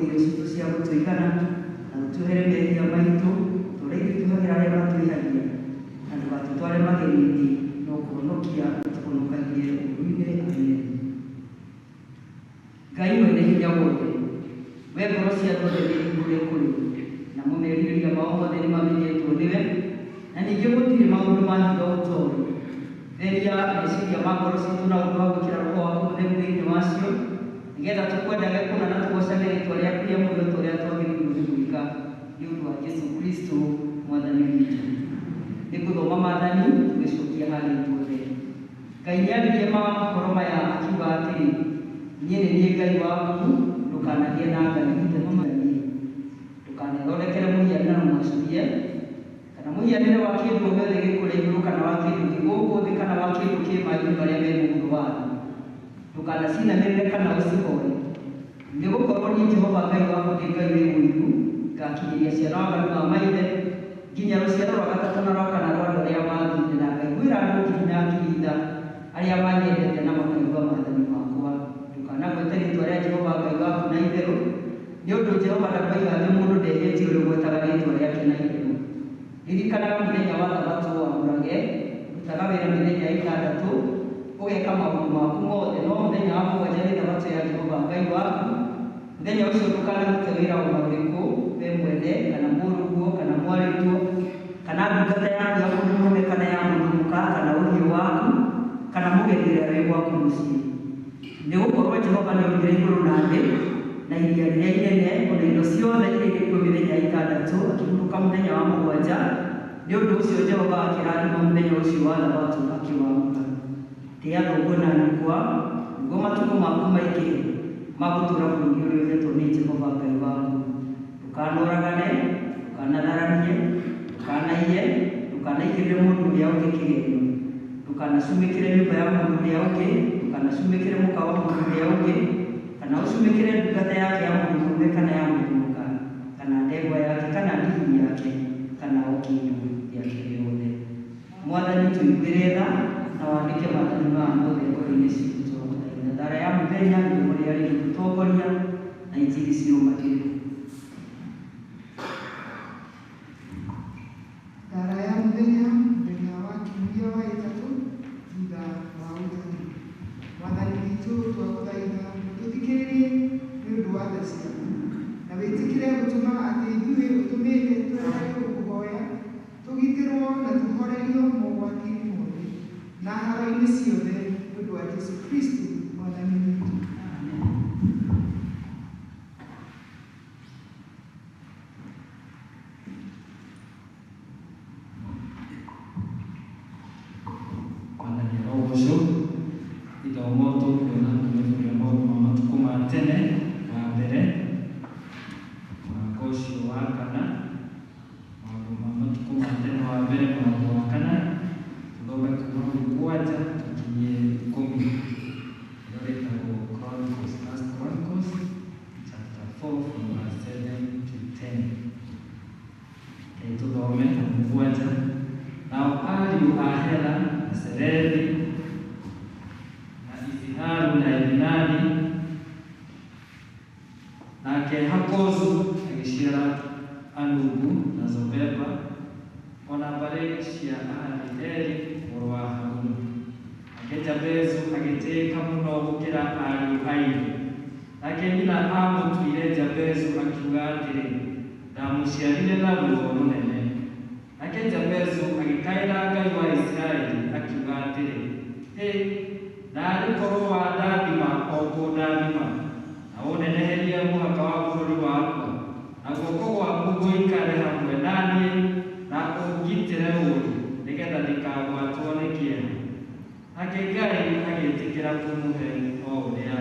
ũmũthĩ irio citũ cia gũtũigana, na ũtuohere mehia maitũ, ta ũrĩa ithuĩ tuohagĩra arĩa matwĩhagia, na ndũgatũtware magerio-inĩ, no kũhonokia ũtũhonokagie ũũru-inĩ. Amen. Ngai mwene hinya wothe, we ngoro cia andũ othe nĩ hingũre kũrĩ, namo merirĩria mao mothe nĩ mamenyetwo nĩwe, na ningĩ gũtirĩ maũndũ ma hitho ũtoĩ. Theria meciria ma ngoro citũ na ũndũ wa gwĩkĩra Roho waku Mũtheru thĩinĩ wacio, nĩgetha tũkwendage kũna na tũgoocage rĩĩtwa rĩaku rĩamũre o ta ũrĩa twagĩrĩirwo nĩ gwĩka, nĩ ũndũ wa Jesũ Kristũ Mwathani witũ. Nĩ ngũthoma maathani tũgĩcokia harĩa ithuothe. Ngai nĩaririe mohoro maya akiuga atĩrĩ, Niĩ nĩ niĩ Ngai waku, ndũkanagĩe na ngai ingĩ tiga niĩ. Ndũkanethondekere mũhianano mwacũhie, kana mũhianĩre wa kĩndũ o gĩothe gĩ kũrĩa igũrũ kana wa kĩndũ gĩ gũkũ thĩ kana wa kĩndũ kĩ maĩ-inĩ marĩa me mũhuro wa thĩ. Ndũkanacinamĩrĩre kana ũcihoe. Nĩ gũkorũo niĩ Jehova Ngai waku ndĩ Ngai wĩ ũiru, ngakinyĩria ciana waganu wa maithe, nginya rũciaro rwa gatatũ na rwa kana rwa andũ arĩa maathũire, na ngaiguĩra andũ ngiri na ngiri tha, arĩa manyendete na makaigua maathani makwa. Ndũkanagwete rĩĩtwa rĩa Jehova Ngai waku na itherũ, nĩ ũndũ Jehova ndakoiga atĩ mũndũ ndehĩtie ũrĩa ũgwetaga rĩĩtwa rĩake na itherũ. Ririkanaga mũthenya wa Thabatũ ũwamũrage, rutaga wĩra mĩthenya ĩtandatũ, ũgeka maũndũ maku mothe, no mũthenya wa mũgwanja nĩ Thabatũ ya Jehova Ngai waku. Mũthenya ũcio ndũkanarute wĩra o na ũrĩkũ, wee mwene, kana mũrũguo, kana mwarĩguo, kana ndungata yaku ya mũndũ mũrũme kana ya mũndũ mũka, kana ũhiũ waku, kana mũgeni ũrĩa wĩ gwaku mũciĩ. Nĩ gũkorũo Jehova nĩombire igũrũ na thĩ, na iria rĩrĩa inene, o na indo ciothe iria irĩ kuo mĩthenya ĩtandatũ, akĩhurũka mũthenya wa mũgwanja. Nĩ ũndũ ũcio Jehova akĩrathima mũthenya ũcio wa Thabatũ, akĩwamũra. Tĩa thoguo na nyũkwa, nĩguo matukũ maku maingĩhe ma gũtũũra bũrũri ũrĩa ũheetwo nĩ Jehova Ngai waku. Ndũkanoragane, ndũkanatharanie, ndũkanaiye, ndũkanaigĩrĩre mũndũ ũrĩa ũngĩ kĩgenyo, ndũkanacumĩkĩre nyũmba ya mũndũ ũrĩa ũngĩ, ndũkanacumĩkĩre mũka wa mũndũ ũrĩa ũngĩ, kana ũcumĩkĩre ndungata yake ya mũndũ mũrũme kana ya mũndũ mũka, kana ndegwa yake kana ndigiri yake, kana o kĩndũ gĩake gĩothe. Mwathani, tũiguĩre tha na wandĩke maathani maya mothe ngoro-inĩ citũ, twagũthaitha. Thara ya mũthenya, ithomo rĩrĩa rĩgũtũtongoria, na injiri cirũmagĩrĩre. Thara ya mũthenya, mũthenya wa kiumia wa ĩtatũ thutha wa ũtatũ. Mwathani witũ, twagũthaitha ũtũthikĩrĩrie nĩ ũndũ wa tha ciaku, na wĩtĩkĩre gũtũma atĩ ithuĩ ũtũmĩte twendage gũkũhoya, tũgitĩrwo na tũhorerio mogwati-inĩ mothe na haro-inĩ ciothe nĩ ũndũ wa Jesu Kristo Mwathani witũ. Mwathani arogocwo. Ithomo tũkuona kuma ibuku rĩa maũndũ ma matukũ ma tene wa mbere, mũrango ũcio wa kana, maũndũ ma matukũ ma tene wa mbere mũrango wa kana, tũthome kuma mũgwanja tũkinyie ikũmi. Ĩno rĩtagwo Chronicles, First Chronicles chapter 4 from verse 7 to 10. Rekei tũthome na mũgwanja. Nao ariũ a Hela na Serethi na Iziharu na Elinani, nake Hakozu agĩciara Anubu na Zobeba, o na mbarĩ cia Ahariheli mũrũ wa Harumu. Nake Jabezu agĩtĩĩka mũno gũkĩra ariũ a ithe. Nake nyina aamũtuire Jabezu akiuga atĩrĩ, Ndamũciarire na ruo rũnene. Nake Jabezu agĩkaĩra Ngai wa Isiraeli, akiuga atĩrĩ, Hĩ, naarĩ korwo wandathima o kũndathima, na ũneneherie mũhaka wa bũrũri wakwa, na guoko gwaku gũikare hamwe na niĩ, na ũngitĩre ũũru, nĩgeetha ndikagwatwo nĩ kĩeha. Nake Ngai agĩĩtĩkĩra kũmũhe o ũrĩa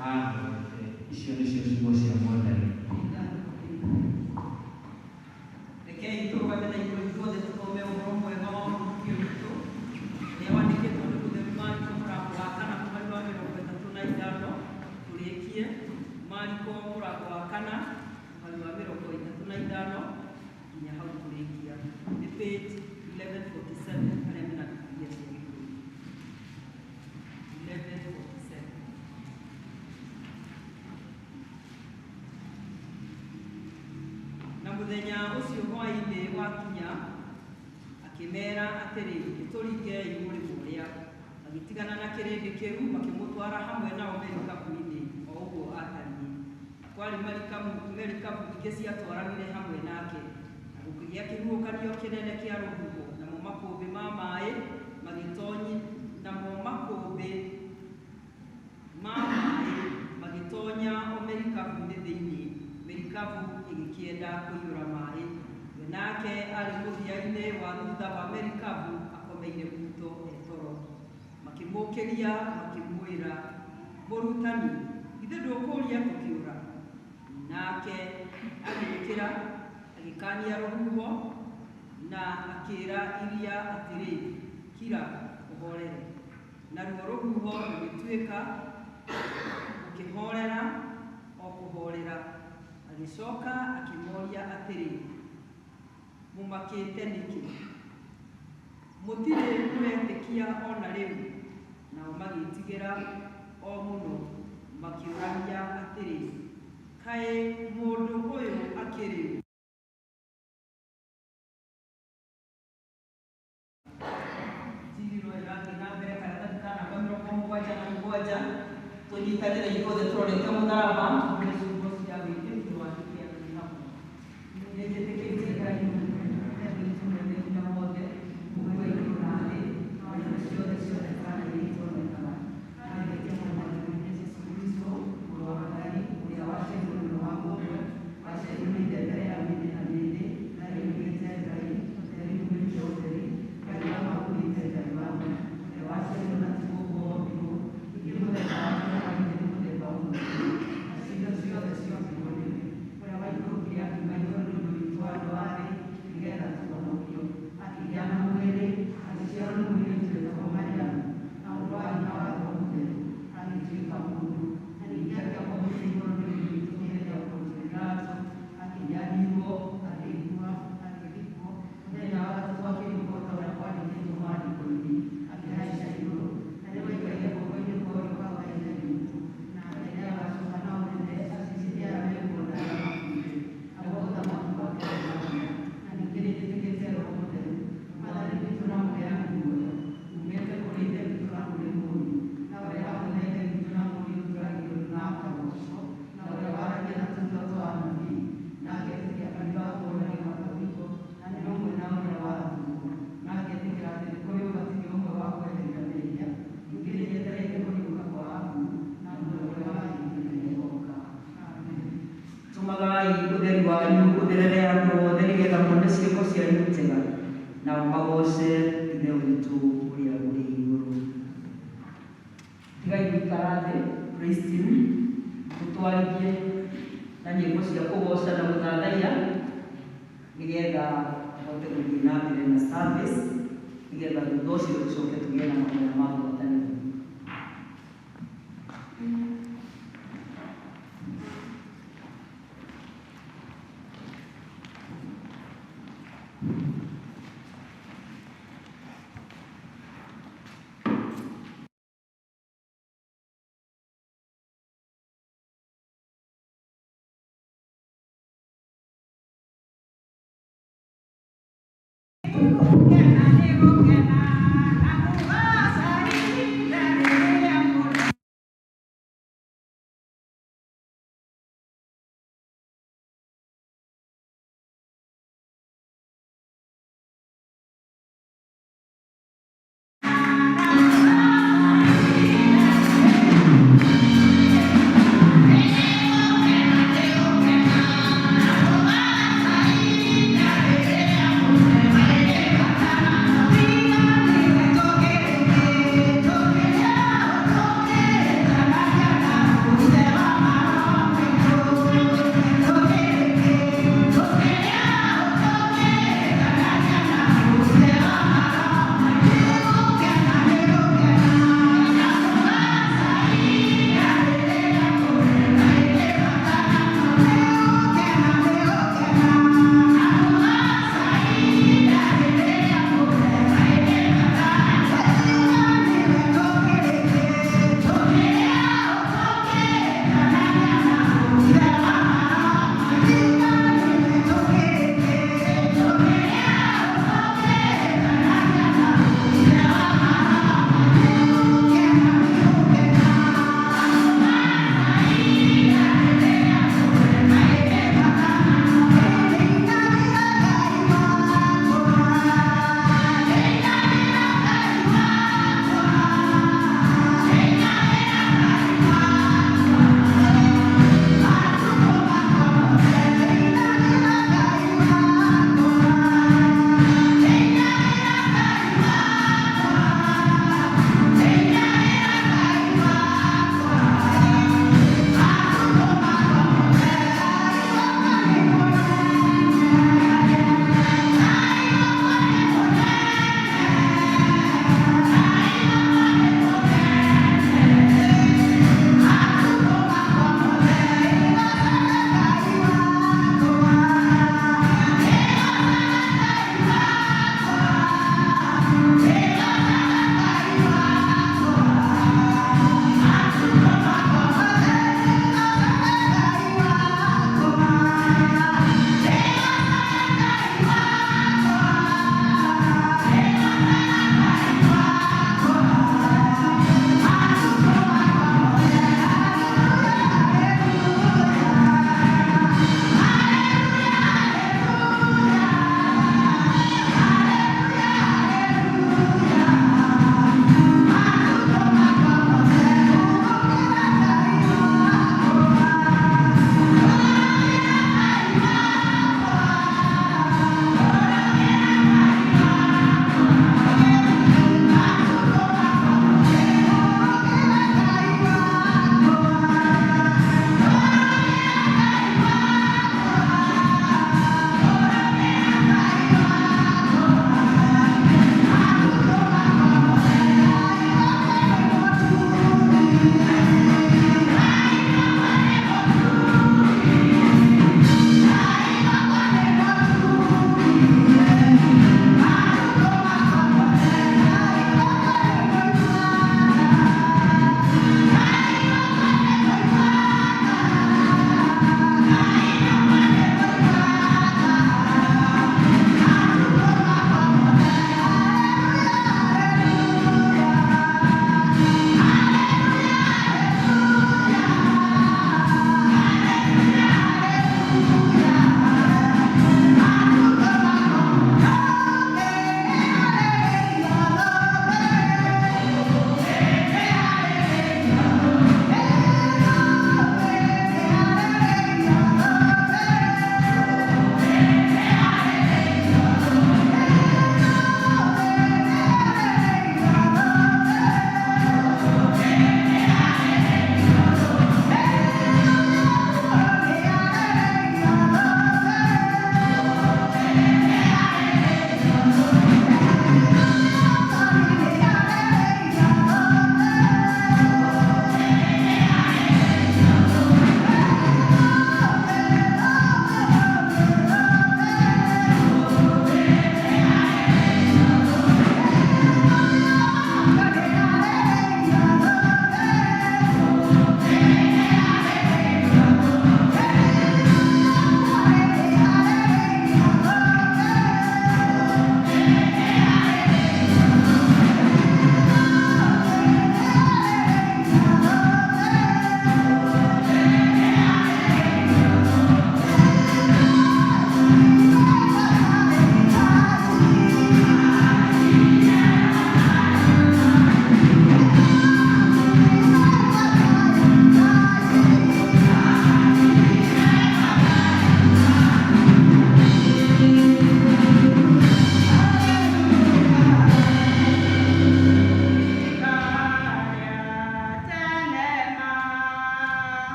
aahoete. Icio nĩcio ciugo cia Mwathani. Rekei tũrũgame na igũrũ ithuothe tũthome ũhoro mwega wa ũhonokio witũ ũrĩa wandĩkĩtwo nĩ mũtheru Mariko mũrango wa kana mũhari wa mĩrongo ĩtatũ na ithano tũrĩkie. Mariko mũrango wa kana mũhari wa mĩrongo ĩtatũ na ithano nginya hau kũrĩkia. Nĩ page 1147 arĩa mena Bibilia cia Gĩkũyũ. 1147. Mũthenya ũcio hwaĩ-inĩ wakinya, akĩmeera atĩrĩ, "Nĩtũringei mũrĩmo ũrĩa." Magĩtigana na kĩrĩndĩ kĩu, makĩmũtwara hamwe nao merikabu-inĩ, o ũguo aatariĩ. Na kwarĩ merikabu ingĩ ciatwaranire hamwe nake. Na gũkĩgĩa kĩhuhũkanio kĩnene kĩa rũhuho, namo makũmbĩ ma maaĩ magĩtoonya o merikabu-inĩ thĩinĩ, merikabu ĩgĩkĩenda kũiyũra maaĩ. We nake aarĩ mũthia-inĩ wa thutha wa merikabu akomeire muto e toro. Makĩmũũkĩria makĩmwĩra, "Mũrutani, githĩ ndũkũũria tũkĩũra?" Nake agĩũkĩra, agĩkaania rũhuho na akĩĩra iria atĩrĩ, "Kira, ũhoorere." Naruo rũhuho rũgĩtuĩka, rũkĩhoorera o kũhoorera. Agĩcooka akĩmooria atĩrĩ, "Mũmakĩte nĩkĩ? Mũtirĩ mũretĩkia o na rĩu?" Nao magĩĩtigĩra o mũno, makĩũrania atĩrĩ, "Kaĩ mũndũ ũyũ akĩrĩ ũ?" Injiri no ĩrathiĩ na mbere karatathi ka namba 77. Tũnyitanĩre ithuothe tũrorete mũtharaba, tuge ciugo cia wĩtĩkio wa twĩ hamwe. Nĩnjĩtĩkĩtie Ngai Ithe witũ Mwene-Hinya wothe, Mũũmbi wa igũrũ na thĩ, na wa indo ciothe cionekaga na iria itonekaga. Na ngetĩkia Mwathani witũ Jesũ Kristũ, Mũrũ wa Ngai, ũrĩa waciarirwo nĩ ũndũ wa mũmwe, waciarirwo nĩ Ithe mbere ya mĩndĩ na mĩndĩ, na riumĩte Ngai, ũtheri uumĩte ũtheri, Ngai wa ma uumĩte Ngai wa ma, ũrĩa waciarirwo na ti gũũmbwo ombirwo, ningĩ mũthemba wake na wa Ithe nĩ mũthemba ũmwe tu, nacio indo ciothe ciombirwo nĩwe, ũrĩa waikũrũkire akiuma igũrũ nĩ ũndũ witũ andũ a thĩ, nĩgeetha tũhonokio. Akĩgĩa na mwĩrĩ, agĩciarwo nĩ mũirĩtu wetagwo Mariamu, na ũndũ wa hinya wa Roho Mũtheru, agĩtuĩka mũndũ, na ningĩ akĩambwo mũtĩ igũrũ nĩ ũndũ witũ hĩndĩ ya Pontio Pilato, akĩnyariirwo, agĩkua, agĩthikwo, mũthenya wa gatatũ akĩriũka o ta ũrĩa kwandĩkĩtwo Maandĩko-inĩ, akĩhaica igũrũ, na nĩwaikarire guoko-inĩ kwa ũrĩo kwa Ngai Ithe witũ, na atĩ nĩagacooka na ũnene aciirithie arĩa me muoyo na arĩa makuĩte, naguo ũthamaki wake ndũgathira. Na ningĩ nĩnjĩtĩkĩtie Roho Mũtheru, Mwathani witũ na mũheani muoyo, uumĩte kũrĩ Ithe witũ na kũrĩ Mũriũ, na ũrĩa hamwe na Ithe witũ na Mũriũ ũtũũragio na akagoocwo, na ũrĩa waragia na tũnua twa anabii, na agetĩkia kanitha wa Mwathani Gatoriko, na nĩ ũmwe na ũrĩa wa atũmwo, na agetĩkĩra atĩ nĩ kũrĩ ũbatithio ũmwe wa kweheria mehia, ningĩ nĩnjetereire kũriũka kwa akuũ na muoyo ũrĩa wa hĩndĩ ĩrĩa ĩgooka. Amen. Tũmagai ũtheri wanyu ũtherere andũ othe, nĩgeetha mone ciĩko cianyu njega, nao magooce Ithe witũ ũrĩa ũrĩ igũrũ. Tigai gũikara thĩ, praise team, tũtwarithie na nyĩmbo cia kũgooca na gũthathaiya, nĩgetha tũhote gũthiĩ na mbere na service, nĩgetha thutha ũcio tũcoke tũgĩe na mahoya ma ngwatanĩro. Yeah.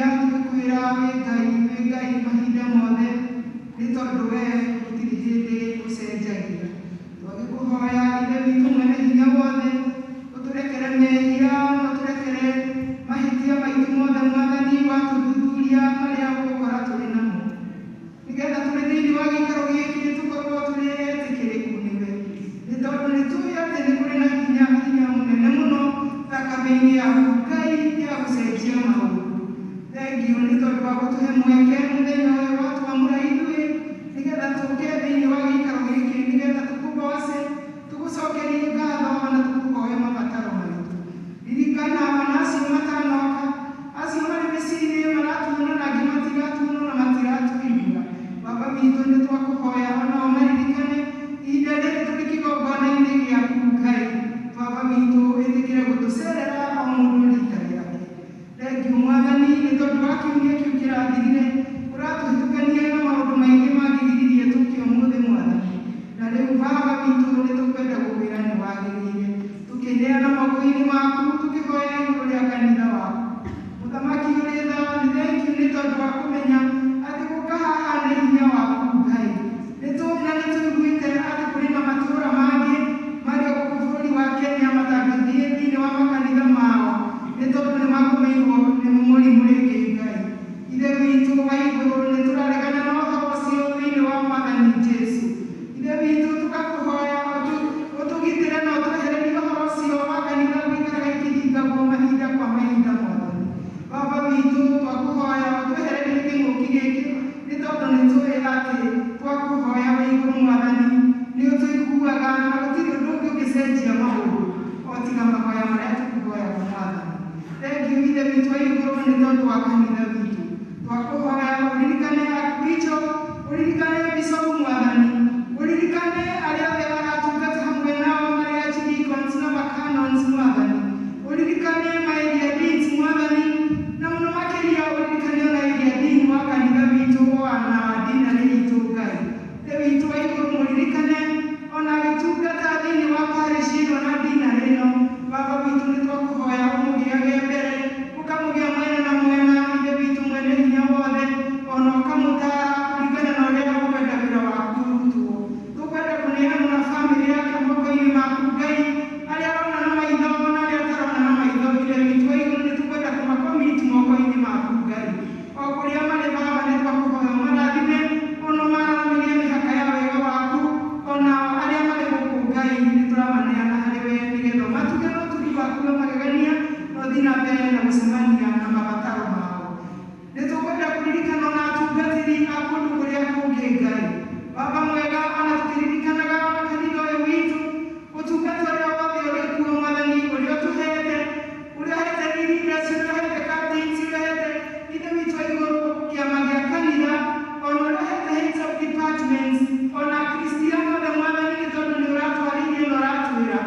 Tũkwĩrĩhia tũgĩkwĩra wĩ Ngai mahinda mothe, nĩ tondũ we gũtirĩ hĩndĩ ũcenjagia. Twagĩkũhoya Ithe witũ mwene hinya wothe, ũtũrekere mehia na ũtũrekere mahĩtia maitũ mothe Mwathani, watũthuthuria marĩa ũgũkora tũrĩ namo, nĩgetha tũrĩ thĩinĩ wa gĩikaro gĩkĩ tũkorwo tũrĩ etĩkĩrĩku nĩwe, nĩ tondũ nĩ tũĩ atĩ nĩ kũrĩ na hinya hinya mũnene mũno thakame-inĩ yaku Ngai ya gũcenjia maũndũ. Thengiũ nĩ tondũ wa gũtũhe mweke mũthenya ũyũ watwamũra ithuĩ, nĩgetha tũke thĩinĩ wa gĩikaro gĩkĩ, nĩgetha tũkũgoce, tũgũcokerie ngatho na tũkũhoe mabataro maitũ. Ririkana ona acio matanoka, acio marĩ mĩciĩ-inĩ maratuona na angĩ matiratuona na matiratũigua. Baba witũ nĩ twakũhoya onao maririkane ihinda rĩrĩ tũrĩ kĩgongona-inĩ gĩaku Ngai. Baba witũ ĩtĩkĩre gũtũcerera o mũndũ rita rĩake. Thengiũ Mwathani nĩ tondũ wa kiumia kĩu kĩrathirire, ũratũhĩtũkania na maũndũ maingĩ mangĩgiririe tũke ũmũthĩ Mwathani. Na rĩu Baba witũ nĩ tũkwenda gũkwĩra nĩ wagĩrĩire. Tũkĩneana moko-inĩ maku tũkĩhoya igũrũ rĩa kanitha waku. Mũthamaki ũrĩ tha, nĩ thengiũ nĩ tondũ wa kũmenya atĩ gũka haha nĩ hinya waku Ngai. Nĩ tũĩ na nĩ tũiguĩte atĩ kũrĩ na matũũra mangĩ marĩ gũkũ bũrũri wa Kenya matangĩthiĩ thĩinĩ wa makanitha mao nĩ tondũ nĩ magũmĩirwo nĩ mũrimũ rĩngĩ Ngai. Ithe witũ wa igũrũ nĩ tũraregana na ũhoro ũcio thĩinĩ wa Mwathani Jesũ. Ithe witũ tũgakũhoya ũtũgitĩre na ũtwehererie ũhoro ũcio wa kanitha gũikaraga ikĩhingagwo mahinda kwa mahinda Mwathani. Baba witũ twakũhoya ũtwehererie kĩng'ũki gĩkĩ nĩ tondũ nĩ tũĩ atĩ twakũhoya wĩ igũrũ Mwathani nĩ ũtũiguaga na gũtirĩ ũndũ ũngĩ ũngĩcenjia maũndũ o tiga mahoya marĩa tũkũhoyaga Mwathani. Thengiũ Ithe witũ wa igũrũ nĩ tondũ wa kanitha witũ. Twakũhoya ũririkane Archbishop, ũririkane Bishop Mwathani, ũririkane arĩa othe maratungata hamwe nao marĩ archdeacons na macanons Mwathani, ũririkane ma area deans Mwathani, na mũno makĩria ũririkane ona area dean wa kanitha witũ na dinarĩ itũ Ngai. Ithe witũ wa igũrũ mũririkane ona agĩtungata thĩinĩ wa parish ĩno na dinarĩ ĩno. Baba witũ nĩ twakũhoya ũmũgĩage mbere, ũkamũgĩa mwena na mwena, Ithe witũ mwene hinya wothe, ona ũkamũtaara kũringana na ũrĩa ũkwenda wĩra waku ũrutwo. Tũkwenda kũneana na bamĩrĩ yake moko-inĩ maku Ngai, arĩa arona na maitho na arĩa atarona na maitho. Ithe witũ wa igũrũ nĩ tũkwenda kũmacommit moko-inĩ maku Ngai. O kũrĩa marĩ Baba nĩ twakũhoya ũmarathime, ona ũmaramĩrie mĩhaka ya wega waku, ona arĩa marĩ gũkũ Ngai nĩ tũramaneana harĩ we nĩgetha ũmatuge na ũtugi waku wa magegania na ũthiĩ na mbere na gũcemania na mabataro mao. Nĩ tũkwenda kũririkana ona atungatĩri a kũndũ kũrĩa kũngĩ Ngai. Baba mwega, ona tũkĩririkanaga ona kanitha ũyũ witũ, ũtungata ũrĩa wothe ũrĩ kuo Mwathani, ũrĩa ũtũhete, ũrĩa ũhete leaders, ũrĩa ũhete captains, ũrĩa ũhete Ithe witũ wa igũrũ kĩama gĩa kanitha, ona ũrĩa ũhete heads of departments, ona Akristiano othe Mwathani, nĩ tondũ nĩ ũratwarĩirie na ũratwĩra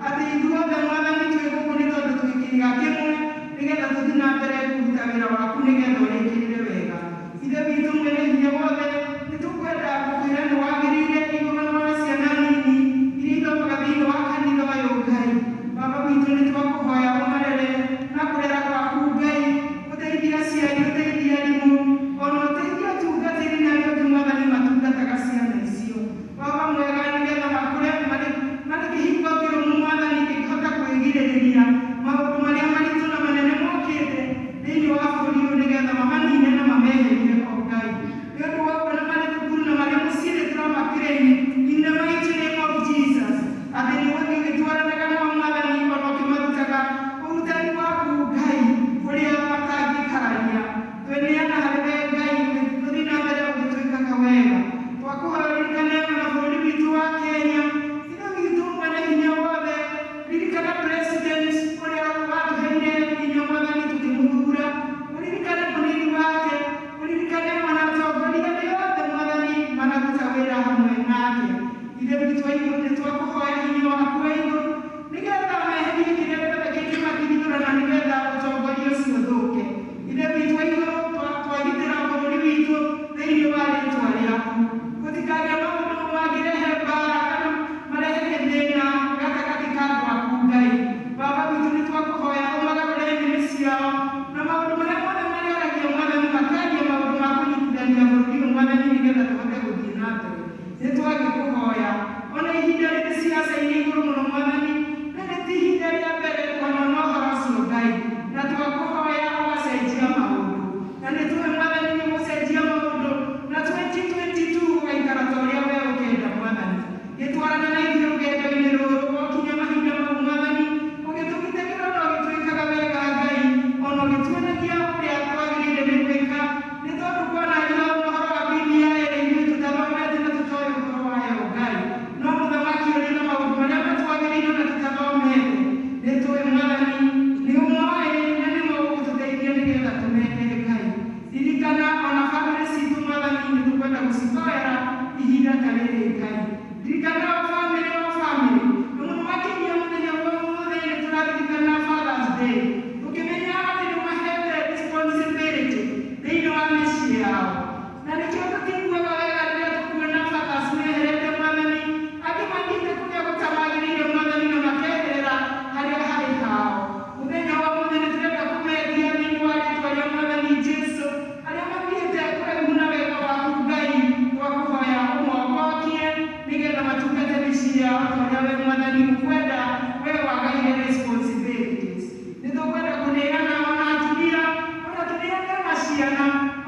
atĩ ithuothe Mwathani twĩ gũkũ nĩ tondũ twĩ kĩĩga kĩmwe, nĩgetha tũthiĩ na mbere kũruta wĩra waku nĩgetha ũrĩkĩrĩre wega. Ithe witũ mwene hinya wothe, nĩ tũkwenda gũkwĩra nĩ wagĩrĩire.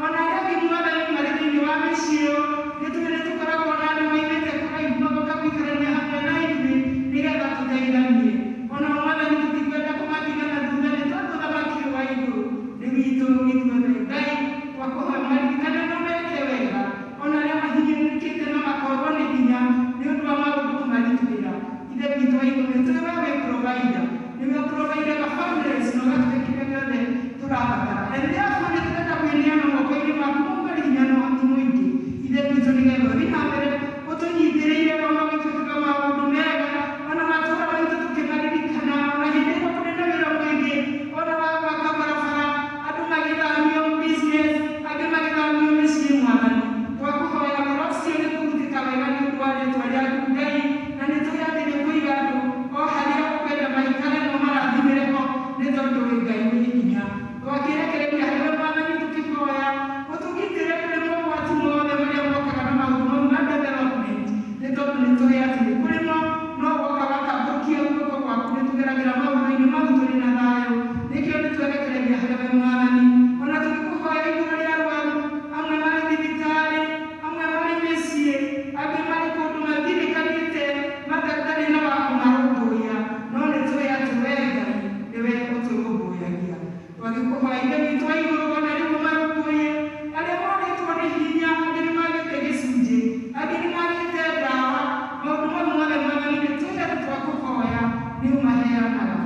Ona arĩa angĩ Mwathani marĩ thĩinĩ wa mĩciĩ ĩyo, nĩ tũĩ nĩ tũkoragwo na andũ maimĩte kũraihu magoka gũikarania hamwe na ithuĩ nĩgetha tũteithanie. Ona Mwathani tũtikwenda kũmatiga na thutha nĩ tondũ ũthamaki ũyũ wa igũrũ nĩ witũ ithuothe. Ngai twakũhoya maririkane na meke wega ona arĩa mahinyĩrĩrĩkĩte na makorwo nĩ hinya nĩ ũndũ wa maũndũ kũmaritũhĩra. Ithe witũ wa igũrũ nĩ tũĩ we wĩ provider, nĩwe providaga families na ũgatũhe kĩrĩa gĩothe tũrabatara. And therefore nĩ tũrenda kwĩneana moko-inĩ maku mau marĩ hinya na ũhoti mũingĩ. Ithe witũ nĩgetha ũthiĩ na mbere ũtũnyitĩrĩire ona ũgĩtwĩkaga maũndũ mega ona matũũra maitũ tũkĩmaririkana ona hĩndĩ ĩno kũrĩ na wĩra mũingĩ ona wa gwaka barabara andũ magĩthamio business angĩ magĩthamio mĩciĩ Mwathani. Twakũhoya wĩra ũcio nĩ kũrutĩka wega nĩ ũndũ wa rĩtwa rĩaku Ngai, na nĩ tũĩ atĩ nĩ ũkũiga andũ o harĩa ũkwenda maikare no marathimĩre ho nĩ tondũ wĩ Ngai wĩ hinya. Twakĩrekereria harĩ we Mwathani tũkĩhoya ũtũgitĩre kũrĩ mogwati mothe marĩa mokaga na maũndũ mau ma development nĩ tondũ nĩ tũĩ atĩ nĩ kũrĩ mo no woka wakambũkia guoko gwaku nĩ tũgeragĩra maũndũ-inĩ mau tũrĩ na thayũ. Nĩkĩo nĩ twerekereria harĩ we Mwathani. Ona tũgĩkũhoya igũrũ rĩa arwaru, amwe marĩ thibitarĩ, amwe marĩ mĩciĩ, angĩ marĩ kũndũ mathirĩkanĩte matarĩ na wa kũmarũmbũiya, no nĩ tũĩ atĩ we Ngai nĩwe ũtũrũmbũyagia. Twagĩkũhoya Ithe witũ wa igũrũ ona rĩu ũmarũmbũiye arĩa morĩtwo nĩ hinya, angĩ nĩ magĩte gĩcunjĩ, angĩ nĩ magĩte ndawa, maũndũ mau mothe Mwathani nĩ tũĩ atĩ twakũhoya nĩ ũmaheanaga.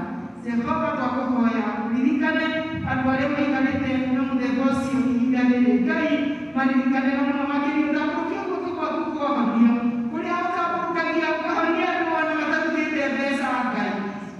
Jehova twakũhoya ũririkane andũ arĩa maikarĩte na mũthemba ũcio ihinda rĩrĩ. Ngai maririkane na mũno makĩria ũtambũrũkie guoko gwaku kũhonia kũrĩa ũtambũrũkagia ũkahonia andũ ona matarutĩte mbeca Ngai,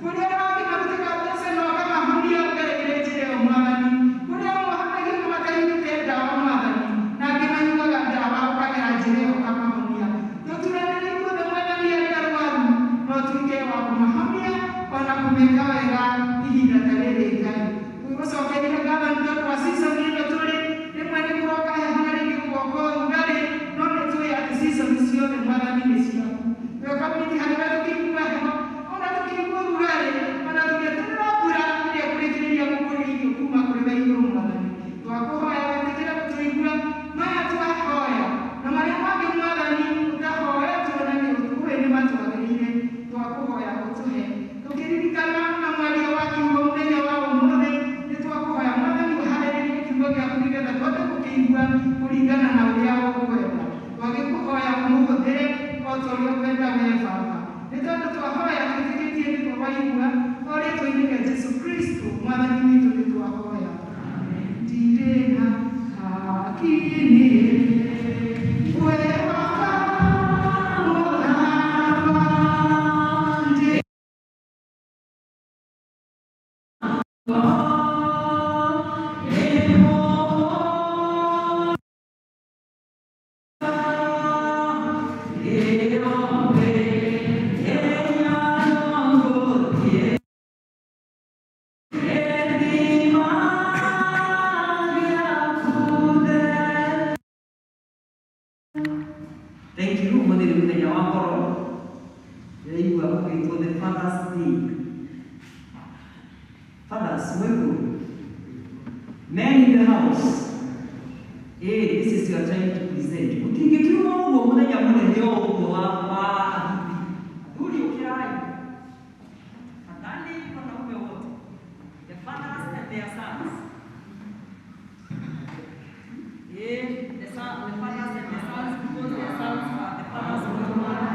kũrĩa angĩ marutaga mbeca na ũkamahonia ũgereire njĩra ĩyo Mwathani, kũrĩa mohonagia na matanyuĩte ndawa Mwathani, na angĩ manyuaga ndawa ũkagera njĩra ĩyo ũkamahonia. Tũturanĩre ithuothe Mwathani arĩa arwaru no ũtuĩke wa kũmahonia ona kũmeka wega ihinda ta rĩrĩ Ngai. Twĩgũcokeria ngatho nĩ tondũ wa season ĩno tũrĩ, rĩmwe nĩ kũroka heho na rĩngĩ gũgoka ũrugarĩ, no nĩ tũĩ atĩ season ciothe Mwathani nĩ ciaku. Twĩ community harĩ we tũkĩigua heho ona tũkĩigua ũrugarĩ ona tũgĩeterera mbura ĩrĩa ĩkũrĩkĩrĩria gũkũria irio kuma kũrĩ we igũrũ Mwathani. Twakũhoya wĩtĩkĩre gũtũigua maya twahoya na marĩa mangĩ Mwathani ũtahoetwo na nĩ ũĩ nĩ matwagĩrĩire, twakũhoya ũtũhe. Tũkĩririkana na mwaria wa kiugo mũthenya wa ũmũthĩ, nĩ twakũhoya Mwathani ũharĩrĩrie kiugo gĩaku nĩgetha tũhote gũkĩigua kũringana na ũrĩa ũkwenda. Twagĩkũhoya ũmũhũthĩre o ta ũrĩa ũkwenda we Baba, nĩ tondũ twahoya twĩtĩkĩtie nĩ twaigua o rĩtwa-inĩ rĩa Jesũ Kristo Mwathani witũ nĩ twahoya. Ndirĩ na hakiri kwĩhoka mũtharaba, ndirĩ Thank you. Ũmũthĩ nĩ mũthenya wa ngoro. Ndĩraigua ũgĩtwo the Father's Day. Fathers, mwĩkũ? Men in the house. Hey, this is your time to present. Mũtingĩkiuma ũguo mũthenya mũnene o ũguo wa athuri. Athuri ũkĩrai. Fadhali wanaume wote. The fathers and their sons. Yeah, the fathers and the sons, because their sons are the fathers of tomorrow.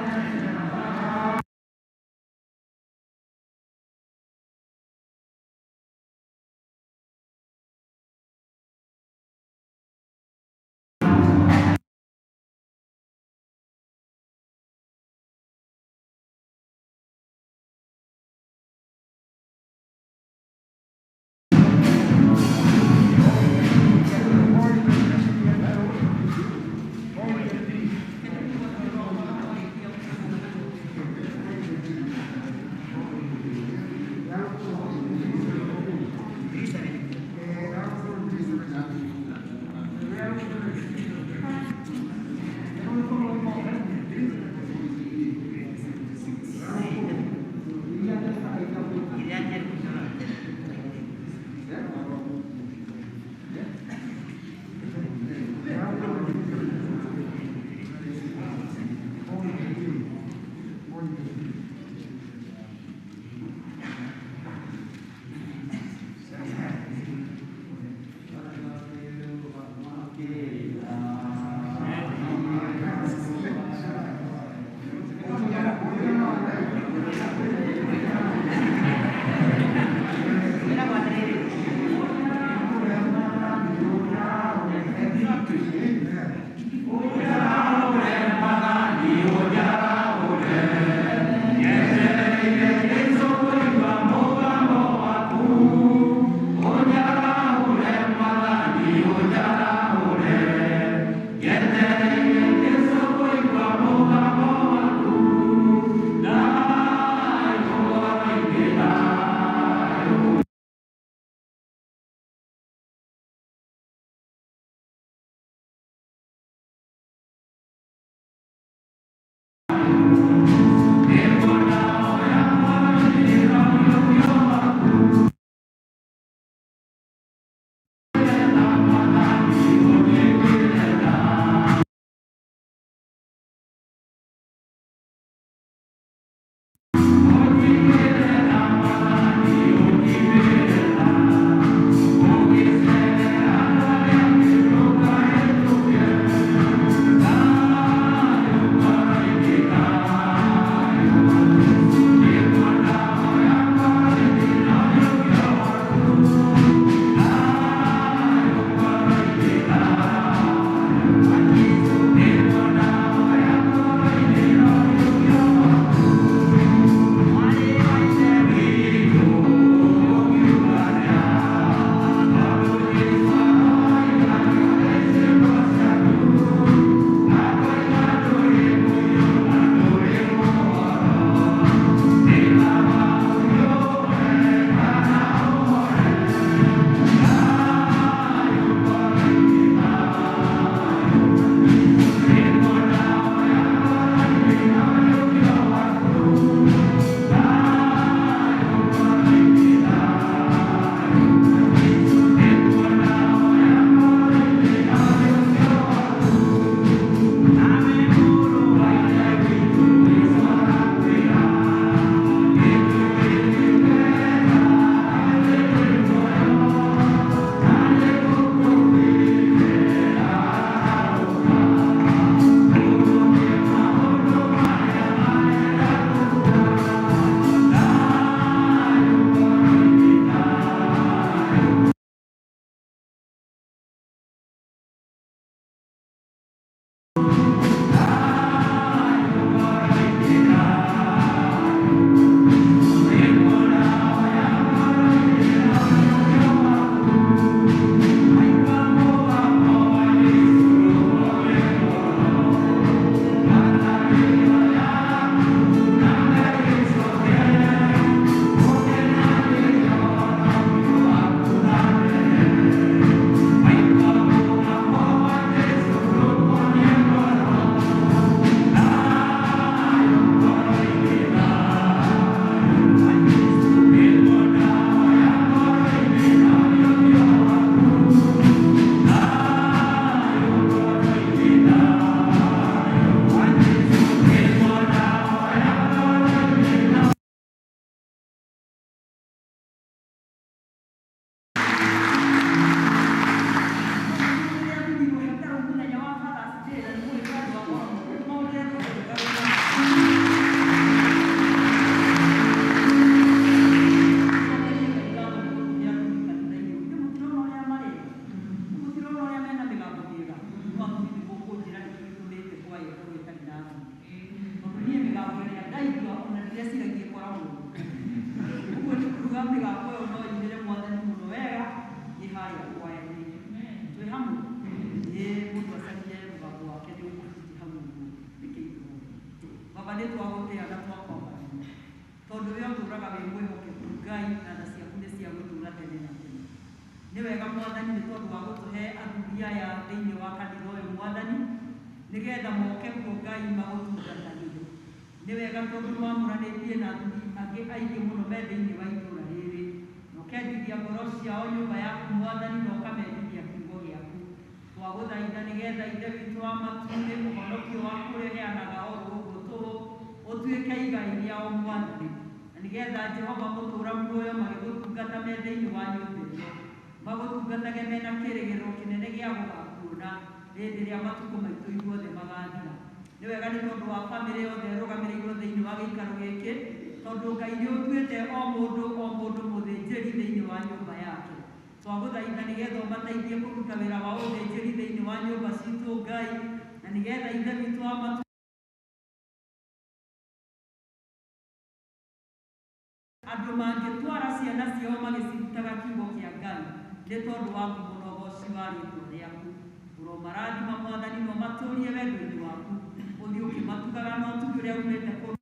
Mwathani nĩ tondũ wa gũtũhe athuri aya thĩinĩ wa kanitha ũyũ Mwathani, nĩgetha moke kuo Ngai magũtungatagĩre. Nĩ wega tondũ nĩwamũranĩtie na athuri angĩ aingĩ mũno me thĩinĩ wa itũũra rĩrĩ, na ũkendithia ngoro ciao nyũmba yaku Mwathani, na ũkamendithia kiugo gĩaku. Twagũthaitha nĩgetha Ithe witũ wa matu-inĩ ũhonokio waku ũrĩa ũheanaga o ro ũguo tũhũ ũtuĩke igai rĩao Mwathani, na nĩgetha Jehova mũtũũra muoyo magĩgũtungata me thĩinĩ wa nyũmba ĩno, magũtungatage mena kĩĩrĩgĩrĩro kĩnene gĩa gũgakuona hĩndĩ ĩrĩa matukũ maitũ ithuothe magathira. Nĩ wega nĩ tondũ wa bamĩrĩ yothe ĩrũgamĩrĩirwo thĩinĩ wa gĩikaro gĩkĩ, tondũ Ngai nĩ ũtuĩte o mũndũ o mũndũ mũthĩnjĩri thĩinĩ wa nyũmba yake. Twagũthaitha nĩgetha ũmateithie kũruta wĩra wa ũthĩnjĩri thĩinĩ wa nyũmba citũ Ngai, na nĩgetha Ithe witũ wa matu andũ mangĩtwara ciana ciao magĩcirutaga kiugo kĩa Ngai nĩ tondũ wa ngumo na ũgoci wa rĩĩtwa rĩaku. Ũromarathima Mwathani na ũmatũũrie wendo-inĩ waku, ũthiĩ ũkĩmatugaga na ũtugi ũrĩa umĩte kũrĩ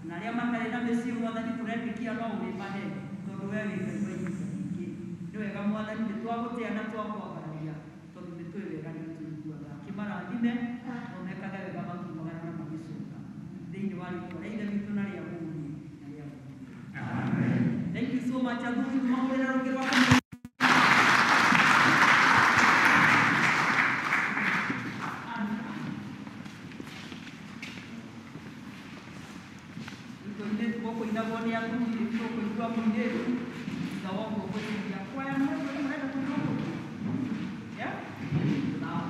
na arĩa matarĩ na mĩciĩ Mwathani tũretĩkia no ũrĩmahe tondũ we wĩ Ngai wa ihinda rĩingĩ. Nĩ wega Mwathani nĩ twagũtĩa na twakwambararia tondũ nĩ tũĩ wega nĩ ũtũiguaga. Kĩmarathime na ũmekage wega makiumagara na magĩcoka thĩinĩ wa rĩĩtwa rĩa Ithe witũ na rĩa Mũriũ na rĩa Roho. Thank you so much athuri, tũmahũrĩre rũngĩ rwa kũmũ. Rĩu gũkũinagwo nĩ athuri, rĩu tũkũigua mũirĩtu thutha wa ũguo ngwĩciria kwaya mũrenda kũigua mũndũ? Yeah? Sawa.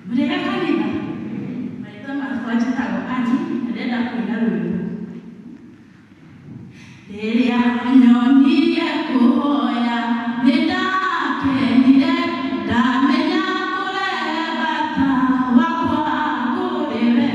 Mũrĩega kanitha, marĩtwa makwa njĩtagwo Annie na ndĩrenda kũina rwĩmbo. Rĩrĩa nyonire kũhoya nĩ ndakenire, ndamenya kũrehe bata wakwa kũrĩ we.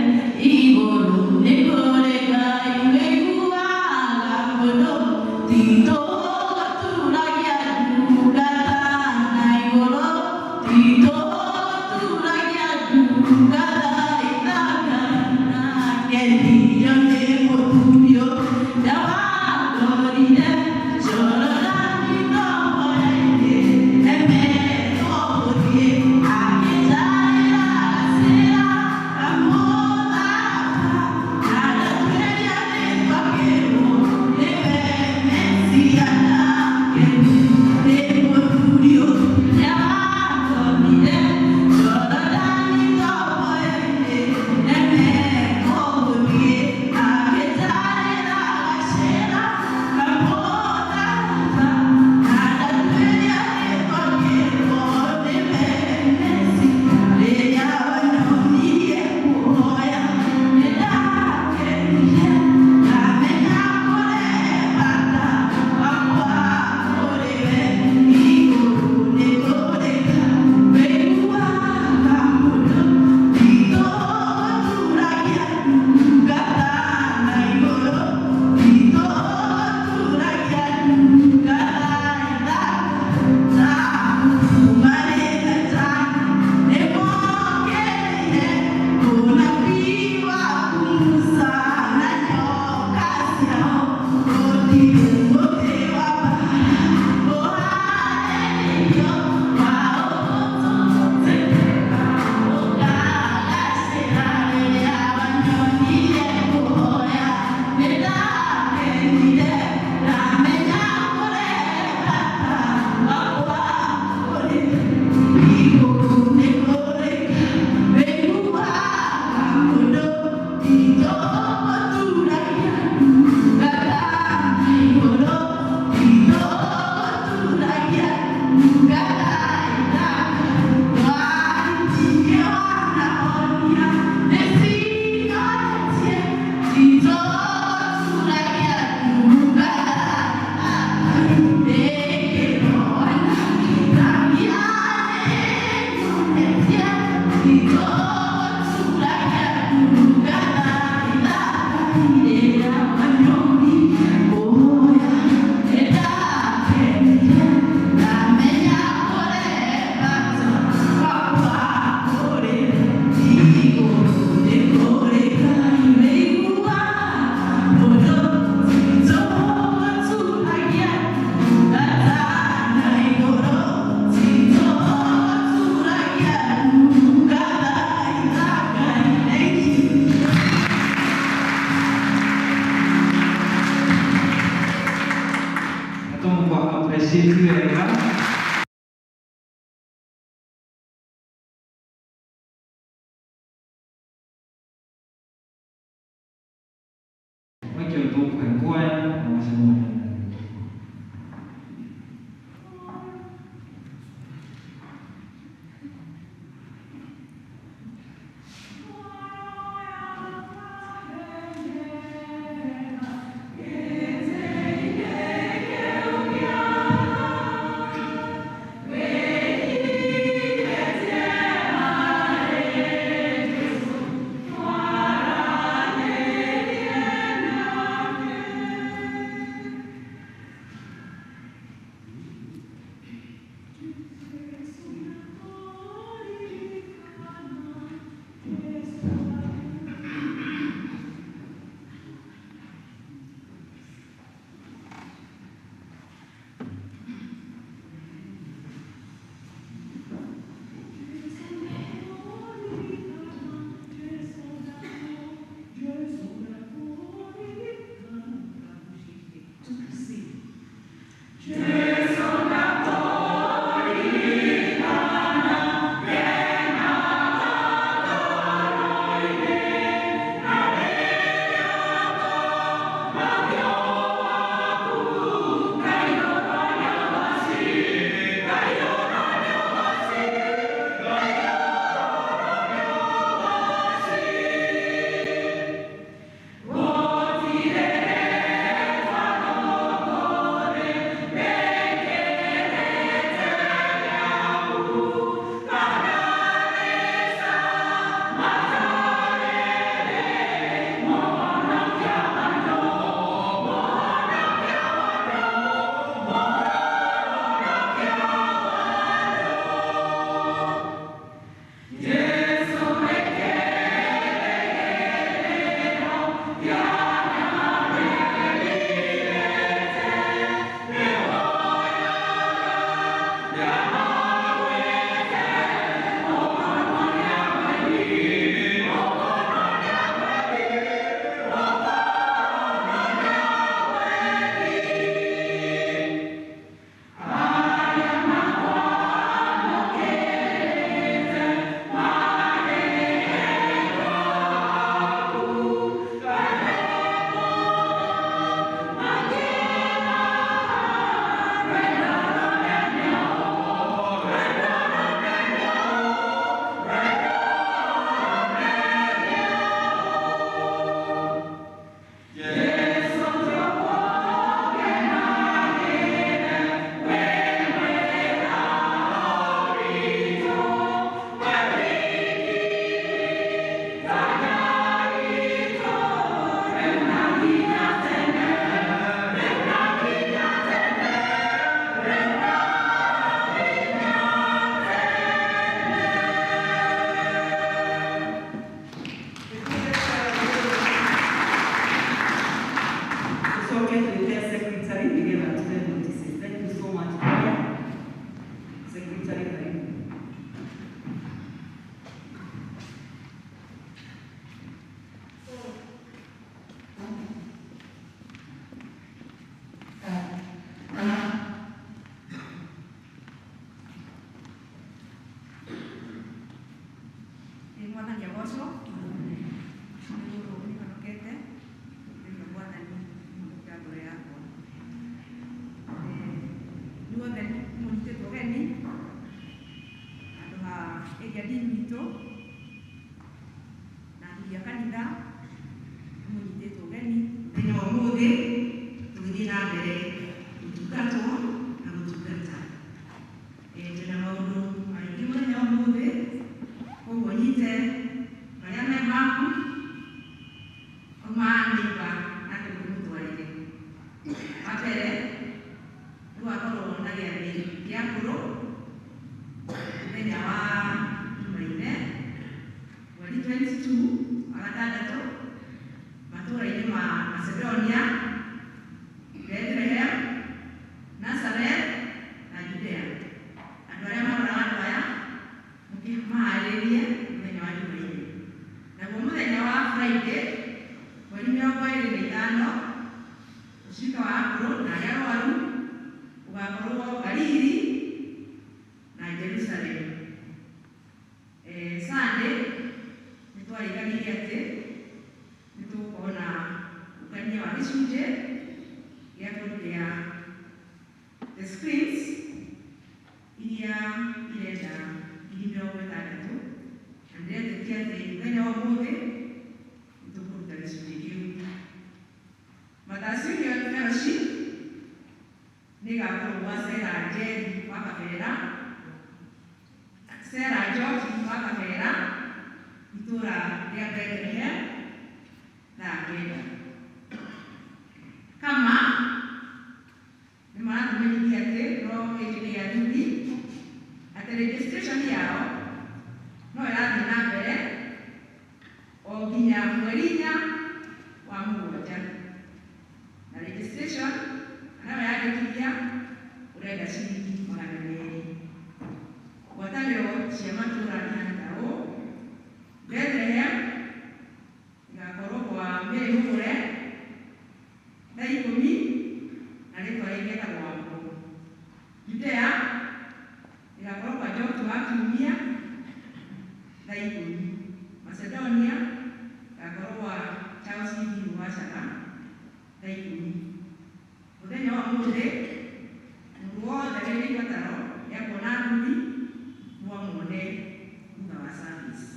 Nĩkĩo tũkũhe kwaya na gũcemania na. gĩcunjĩ gĩa kũrutĩra the screens iria irenda 60,000 na ndĩretĩkia atĩ mũthenya wa ũmũthĩ nĩtũkũruta gĩcunjĩ kĩu. Mathasi Union Fellowship nĩĩgakorwo gwa Sarah Njeri wa Kabera, Sarah Njoki wa Kabera, itũra rĩa Bethlehem thaa 9. Kama nĩ maratũmenyithia atĩ no gĩkĩ nĩ gĩa athuri, atĩ registration yao no ĩrathiĩ na mbere o nginya mweri 4 wa mũgwanja, na registration kana weyandĩkithia ũrenda ciringi 200. Ngwatanĩro cia matũũra ihana ta ũũ: Bethlehem ĩgakorwo kwa Mary Mũgũre thaa 10 na rĩtwa rĩngĩ etagwo Wambũ. Judea ĩgakorwo kwa Njoki wa Kiumia thaa 10. Macedonia ĩgakorwo kwa Charles Thiru wa Caga thaa 10. Mũthenya wa ũmũthĩ mũndũ wothe wĩna ibataro rĩa kuona athuri no amwone thutha wa service.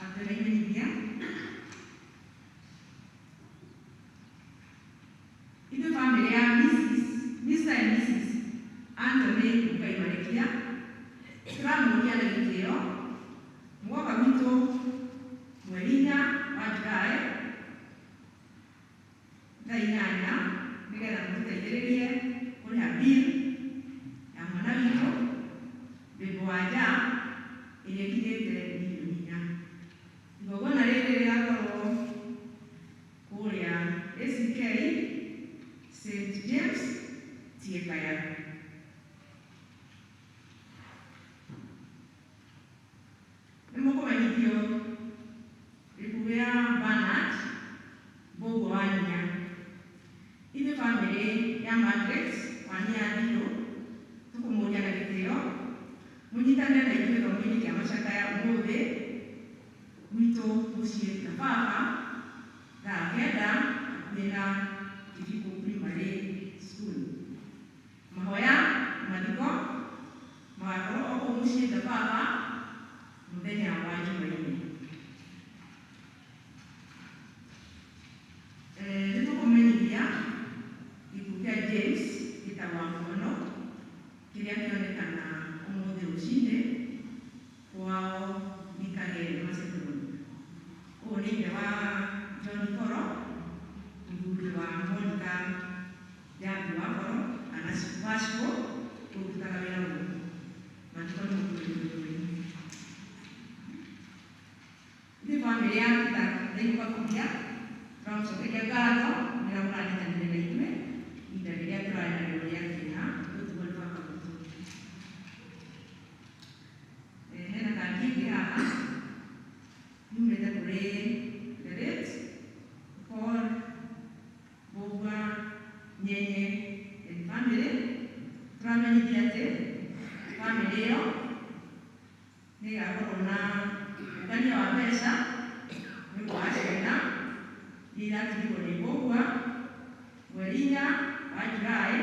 Atwĩra imenyithia ithuĩ bamĩrĩ ya Mrs. Mr. and Mrs. Anthony Mukai Marekia tũramũria na gĩtĩo mũgoka gwitũ mweri 4 wa Julai thaa 8 nĩgetha mũtũteithĩrĩrie kũrĩha bill ya mwana witũ Mbĩmbũ wa nja ĩrĩa ĩkinyĩte 4 million. Igongona rĩrĩ rĩgakorwo kũrĩa ACK St James Tiekaya. Nĩ mũkũmenyithio gĩkuũ gĩa Bernard Mbũgũ wa Nia. Ithuĩ bamĩrĩ ya Margaret wa Nia Thirũ tũkũmũria na gĩtĩo mũnyitanĩre na ithuĩ gĩthomo-inĩ kĩa macakaya ũmũthĩ gwitũ mũciĩ na baba thaa 9 hakuhĩ na Kibiko Primary School. Mahoya mathiko magakorwo o kũu mũciĩ na baba mũthenya wa Jumaine. Nĩ tũkũmenyithia gĩkuũ kĩa James gĩtagwo Muono kĩrĩa kĩonekana ũmũthĩ rũcinĩ kwao Mikagere Macedonia. Ũyũ nĩ ithe wa John Koro, mũthuri wa Monica Njambi wa Koro kana Waciko ũrutaga wĩra gũkũ. Mathiko nĩ mũkũrĩ. Ithuĩ bamĩrĩ ya Peter Thaikũ Kuria tũramũcokeria ngatho nĩrĩa mũranyitanĩire na ithuĩ ihinda rĩrĩa tũrarĩ narĩo rĩa kĩeha gũtigwo nĩ baba witũ. Hena kandi ĩngĩ haha yumĩte kũrĩ the late Paul Mbũgua Nyenye and family. Tũramenyithia atĩ bamĩrĩ ĩyo nĩ ĩgakorwo na ũngania wa mbeca nĩ ũndũ wa ciana iria iratigirwo nĩ Mbũgua mweri 4 wa Julai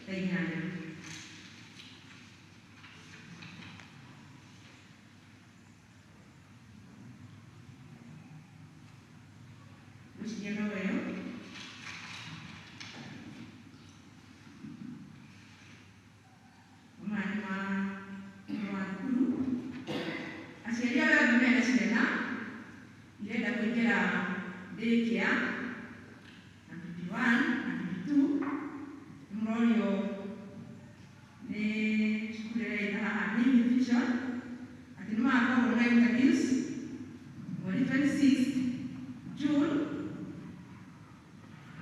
thaa 8. Ngwĩciria no ĩyo. Maya nĩ ma ũhoro wa thukuru. Aciari arĩa othe mena ciana irenda kũingĩra daycare na PP1 na PP2 nĩ mũrorio nĩ cukuru ĩrĩa ĩta haha New Vision atĩ nĩ magakorwo na interviews mweri 26 June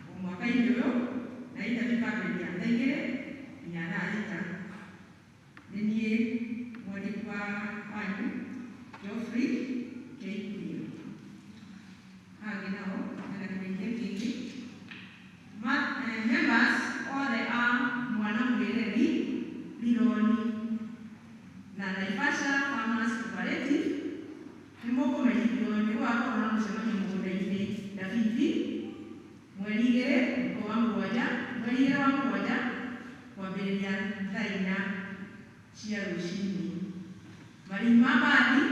o mwaka-inĩ ũyũ, na interview kwambĩrĩria thaa 2 nginya thaa 6. Nĩ niĩ mwandĩki wa wanyu Geoffrey Keikuria. Hangĩ nao hena kĩmenyithia kĩngĩ. Members othe a mwana mwĩreri Rironi na Naivasha Farmers Cooperative nĩ mũkũmenyithio mũcemanio mũgũnda-inĩ Dabithi mweri 2 wa mũgwanja mweri 2 wa mũgwanja kwambĩrĩria thaa 4 cia rũcinĩ. Marĩhi ma mbathi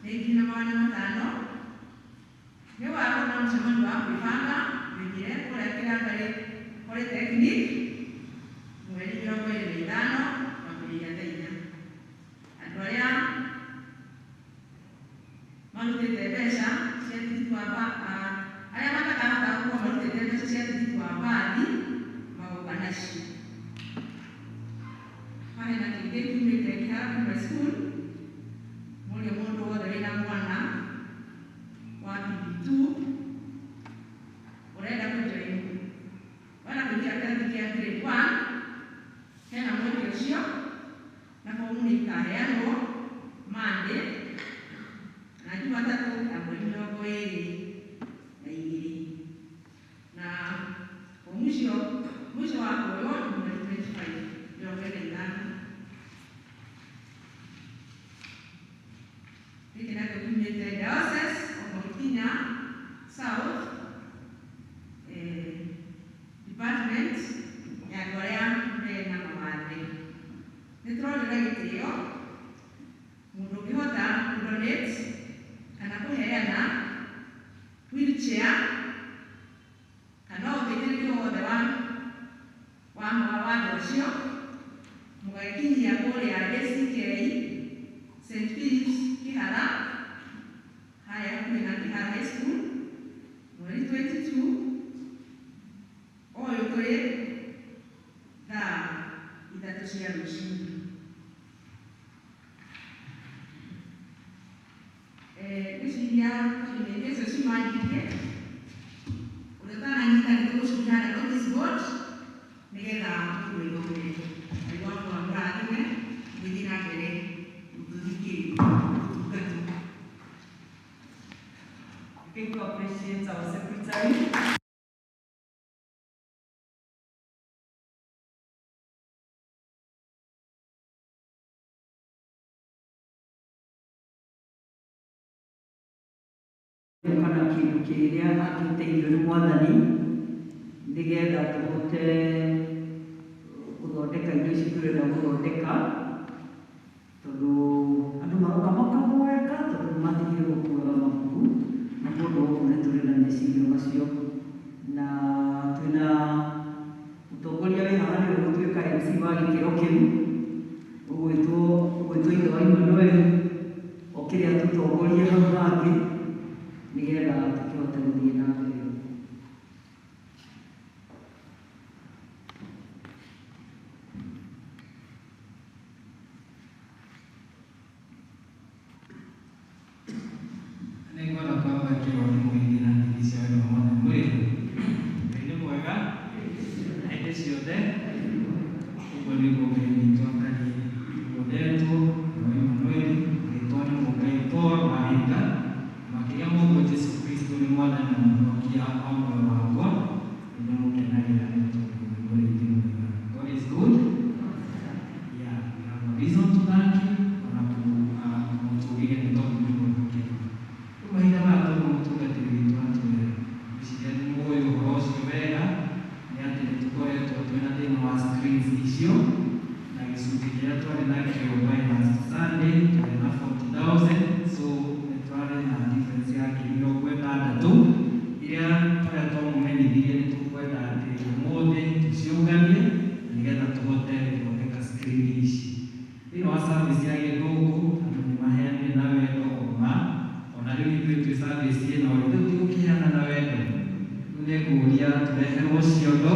nĩ 1,500. Nĩ ũgakorwo na mũcemanio wa kwĩbanga wĩingĩre kũrĩa Kĩrangarĩ Polytechnic mweri 25 kwambĩrĩria thaa 4. Andũ arĩa marutĩte mbeca cia tigiti wa arĩa matakahota gũkorwo marutĩte mbeca cia tigiti wa mbathi magoka nacio. Harĩ na kĩngĩ kiumĩte Kĩhara Primary School, mũrĩ mũndũ wothe wĩna mwana wa PP2 ũrenda kũjoin, ũrenda kũingĩra kĩrathi kĩa grade 1, hena mweke ũcio na bomu nĩ ikaheanwo Monday na Jumatatũ ya mweri 22 na bomu icio mũico wa kuoywo nĩ mweri 25 25. Gĩkĩ nakĩo kiumĩte Diocese of Mount Kenya South Department ya andũ arĩa mena mawathe. Nĩ tũronio na gĩtĩo mũndũ ũngĩhota kũdonate kana kũheana wheelchair kana ũteithĩrĩrio wothe wa watho ũcio mũgagĩkinyia kũrĩa ACK St. Philip's Kĩhara harĩa hakuhĩ na Kĩhara High School mweri 22 ũyũ tũrĩ thaa 3 cia rũcinĩ. Ngwĩciria tondũ icio cimanjirie ũrĩa ũtananyita nĩ tũgũciria harĩa notice board nĩgetha mũndũ aithomere. Ngai wakwa amũrathime mũgĩthiĩ na mbere gũtũthikĩrĩria ũtungata. I think we appreciate our secretary. Kana kĩndũ kĩrĩa angĩteithio nĩ Mwathani nĩgetha tũhote gũthondeka indo ici tũrenda gũthondeka, tondũ andũ maroka makaboeka tondũ nĩ matigire gũkuaga mabuku, na mũndũ ũguo nĩ tũrĩ na meciria macio na twĩna mũtongoria wĩ haha nĩwe ũgũtuĩka MC wa gĩkĩro kĩu ũgwĩtwo ithe wa Emmanuel okĩre atũtongorie hau hangĩ nĩgetha tũkĩhote gũthiĩ na mbere. Nĩngwenda kwamba kĩro nĩ mũingĩ na ngeithi cia wendo wa Mwathani mwĩrĩ. Ngai nĩ mwega hĩndĩ ciothe. Ũguo nĩguo Ngai witũ atariĩ. Wendetwo wa Emmanuel, rĩtwa nĩ Mũngai Paul Wahinga, makĩria ma ũguo Jesũ Kristo nĩ Mwathani na Mũhonokia wa muoyo wakwa. Nĩndĩmũkenagĩra nĩ tondũ nĩ mũrĩithi mwega. God is good. Yeah, we have a reason to thank him ona kũmũtũgĩria nĩ tondũ nĩ mwĩhokeku. Rĩu mahinda maya tondũ mũtungatĩri witũ atwĩra, ngwĩciria nĩ mũĩ ũhoro ũcio wega, nĩ atĩ nĩ tũkoretwo twĩna thĩna wa screens icio na gĩcunjĩ kĩrĩa twarĩ nakĩo by last Sunday twarĩ na 40,000, so nĩ twarĩ na difference ya 60,000 iria tũrĩa twamũmenyithirie nĩ tũkwenda atĩ ũmũthĩ tũciũnganie na nĩgetha tũhote gũthondeka screen ici. Thĩinĩ wa service ya gĩthũngũ andũ nĩ maheanire na wendo oma, ona rĩu ithuĩ twĩ service ĩno rĩ, rĩu tigũkĩheana na wendo. Rĩu nĩ ngũria tũreherwo ciondo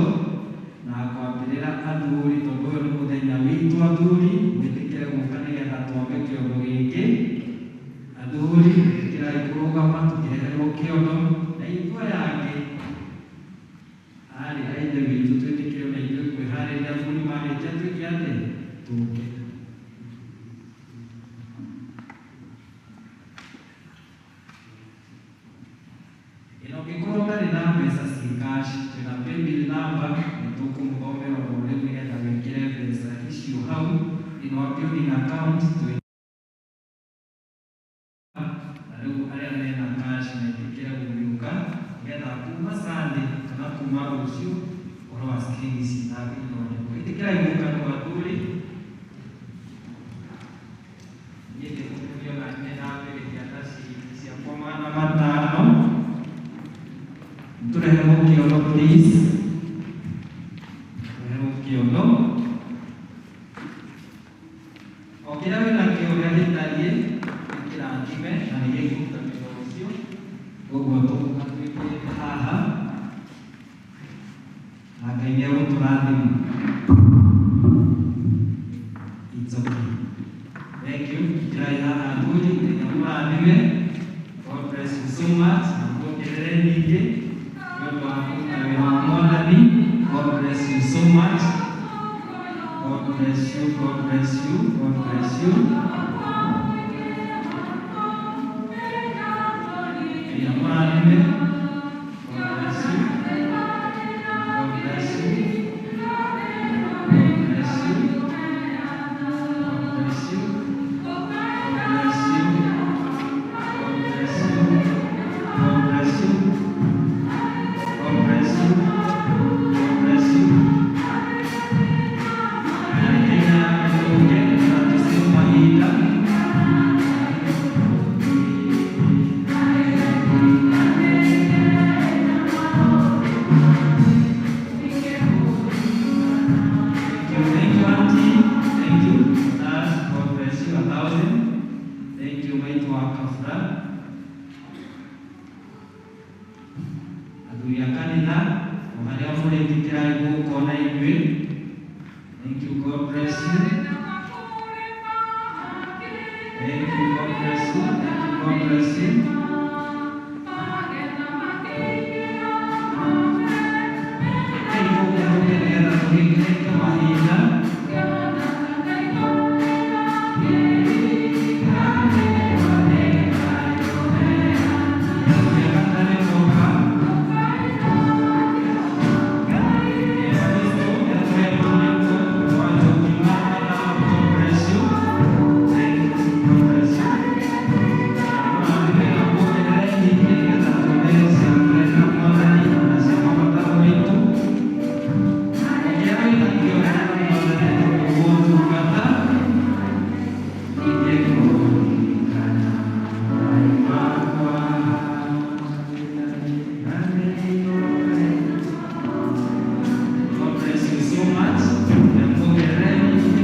na kwambĩrĩra athuri, tondũ ũyũ nĩ mũthenya witũ athuri, mwĩtĩkĩre gũka nĩgetha twambe kĩondo gĩkĩ. Athuri ĩtĩkĩrai kũrũgama tũkĩreherwo kĩondo, na ithuĩ aya angĩ arĩ a ithe witũ twĩtĩkĩre ona ithuĩ kwĩharĩria athuri marĩkia twĩke atĩ tũke. Ĩno ũngĩkorwo ũtarĩ na mbeca ciĩ cash, twĩna paybill number nĩ tũkũmũthomera oro rĩu nĩgetha wĩkĩre mbeca icio hau thĩinĩ wa building account twĩ na rĩu arĩa mena cash metĩkĩre gũgĩũka nĩgetha kuma Sunday kana kuma rũciũ ũhoro wa screen ici na ithondekwo. Ĩtĩkĩrai gũka nĩ athuri. Niĩ ndĩ mũthuri ona niĩ ndambĩrĩria na ciringi ciakwa 500. Tũreherwo kĩondo, please. Tũreherwo kĩondo. O kĩrĩa wĩna kĩo ũrĩa gĩtariĩ nĩ kĩrathime na nĩ gĩkũruta wĩra ũcio. Ũguo tũgũka twĩkĩrĩte haha na Ngai nĩ egũtũrathima. It's okay. Thank you. Ĩkĩrai haha athuri, Ngai amũrathime. God bless you so much. Na muongerere nyingĩ nĩ ũndũ wa kũruta wĩra wa Mwathani. God bless you so much. God bless you. God bless you. God bless you. Ngai amũrathime. God bless you. God bless you. God bless you. God bless you. God bless you. God bless you. God bless you. God bless you. God bless you. Tena tuge na tuseme mahinda. Thank you, thank you, Auntie. Thank you. That God bless you 1,000. Thank you, maitu wa Kafra. Athuri a kanitha, o harĩa mũrĩtĩkĩrai gũka na inyuĩ. Thank you, God bless you. Thank you, God bless you. Thank you, God bless you. Thank you, tũke nĩgetha tũgĩke mahinda. Athuri a kanitha nĩ moka. Evaristo, Edward, Michael, Wanjoki Mama, God bless you. Thank you, God bless you. Mũrathime na muongerere nyingĩ nĩgetha tũheo cia kũreka Mwathani na cia mabataro maitũ. Ũkĩrĩa wĩna kĩo heana Mwathani tondũ ũtungata ningĩ kũririkana Ngai wakwa. God bless you so much. Na muongerere nyingĩ.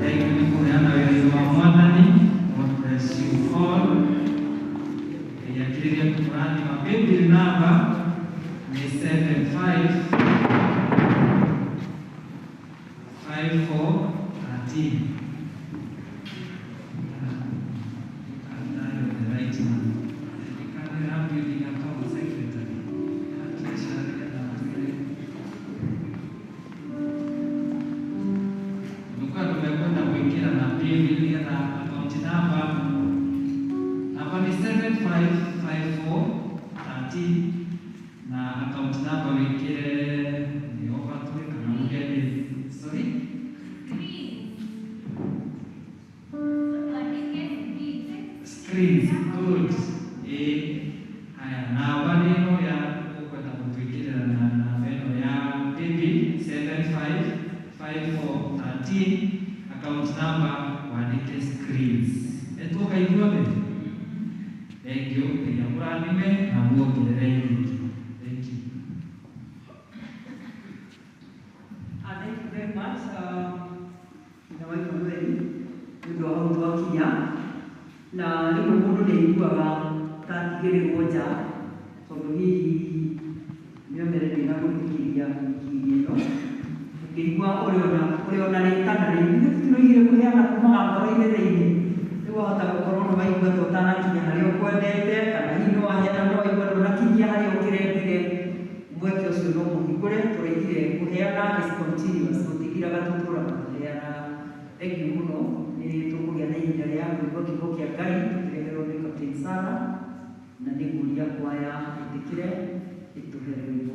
Thank you nĩ kũheana wĩra wa Mwathani. God bless you all. Ngai akĩrĩrie kũmũrathima. Paybill number ni 75 54 13. The right one. Ndikana building account secretary. Treasurer na twĩre. Tulikuwa tumekwenda kuingia na paybill na account number hapa ni 755413 na account number wikire ni overtwe kana uge ni, sorry. Screens, good. Haya, namba nĩ ĩno ya ũkwenda gũtwĩkĩrĩra na namba ĩno ya paybill 755413, account number wandĩke screens. Ĩtuoka ithuothe. Thank you. Ngai amũrathime na muongerere nyingĩ. Thank you. Thank you very much. Nyina wa Emmanuel, nĩ ũndũ wa hau twakinya na rĩmwe mũndũ nĩ aiguaga ta atigĩrĩrwo nja tondũ hihi mĩomere ndĩnagũthikĩria wiki ĩno ũkĩigua ũrĩ ona rĩtana rĩu ithuĩ tũtiroigire kũheana kumaga ngoro-inĩ thĩinĩ. Rĩu wahota gũkorwo nĩ waigua ta ũtanakinya harĩa ũkwendete kana hihi nĩ waheana no waigua ndũnakinyia harĩa ũkĩrendire. Mweke ũcio no mũhingũre. Tũroigire kũheana is continuous, gũtithiraga, tũtũraga tũheanaga. Thank you mũno. Nĩ tũkũgĩa na ihinda rĩa kũigua kiugo kĩa Ngai tũkĩreherwo nĩ Captain Sara na nĩ ngũria kwaya ĩtĩkĩre ĩtũhe rwĩmbo.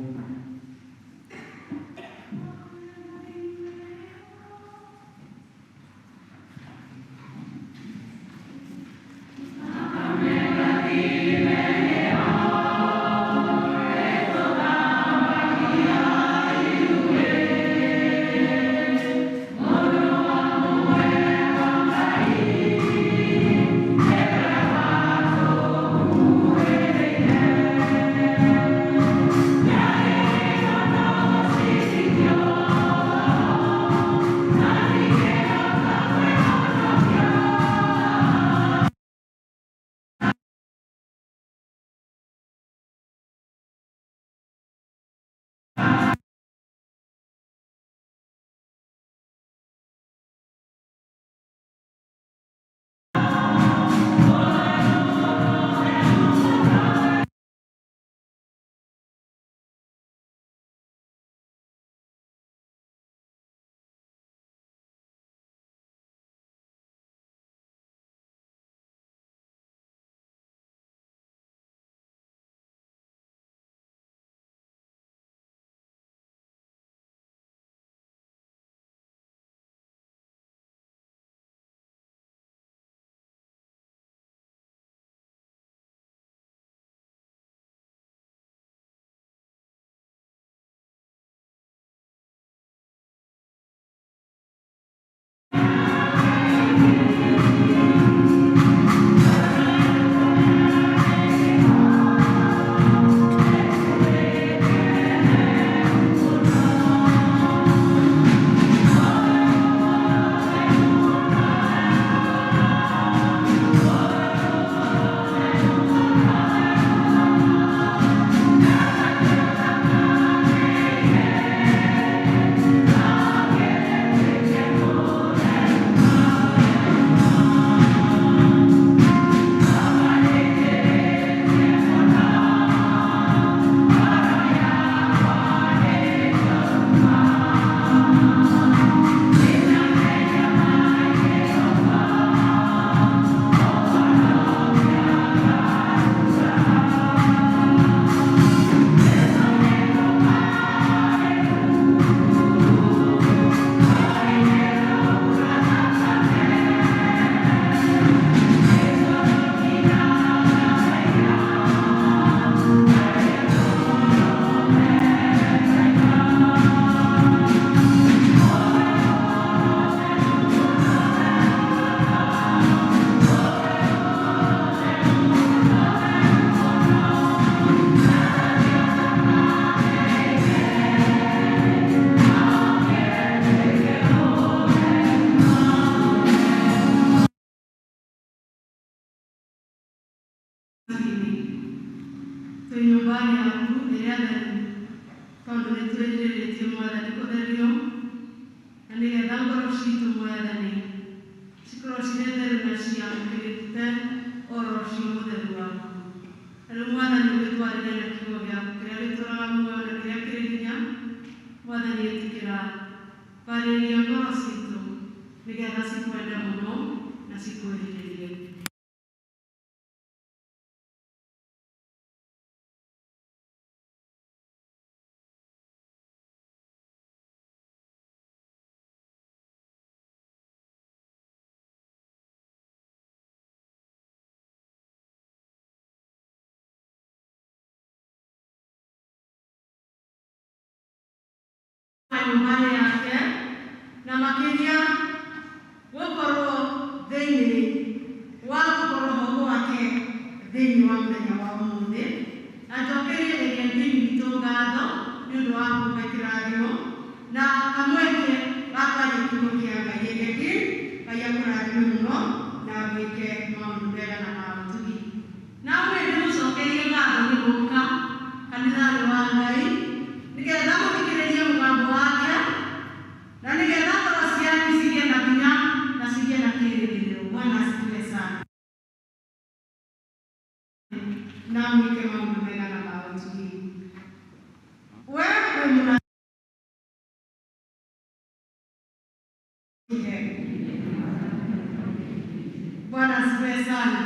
Amen. Nyũmba-inĩ yaku ĩrĩa theru, tondũ nĩ twĩrirĩrĩtie Mwathani kũtherio, na nĩgetha ngoro citũ Mwathani cikorwo cirĩ theru na ciamũkĩrĩte ũhoro ũcio mũtheru waku. Na rĩu Mwathani ũgĩtwarĩrie na kiugo gĩaku kĩrĩa gĩtũũraga muoyo na kĩrĩa kĩrĩ hinya, Mwathani ĩtĩkĩra kwarĩria ngoro citũ nĩgetha cikwende mũno na cikwĩrirĩrie. Nyũmba-inĩ yake na makĩria gũkorwo thĩinĩ wa gũkorwo ho gwake thĩinĩ wa mũthenya wa ũmũthĩ. Na njokerie Eliakim witũ ngatho nĩ ũndũ wa kũhe kĩrathimo na kamweke ga kwaria kiugo kĩa Ngai. Eliakim, Ngai akũrathime mũno na agwĩke maũndũ mega na ma ũtugi. Na mwĩ ndĩmũcokerie ngatho nĩ gũka kanitha-inĩ wa Ngai nĩgetha mũthikĩrĩrie mũgambo wake na nĩgetha ngoro cianyu cigĩe na hinya na cigĩe na kĩĩrĩgĩrĩro. Bwana asifiwe sana. Na mwĩke maũndũ mega na ma ũtugi. We wĩ mũrathime. Bwana asifiwe sana.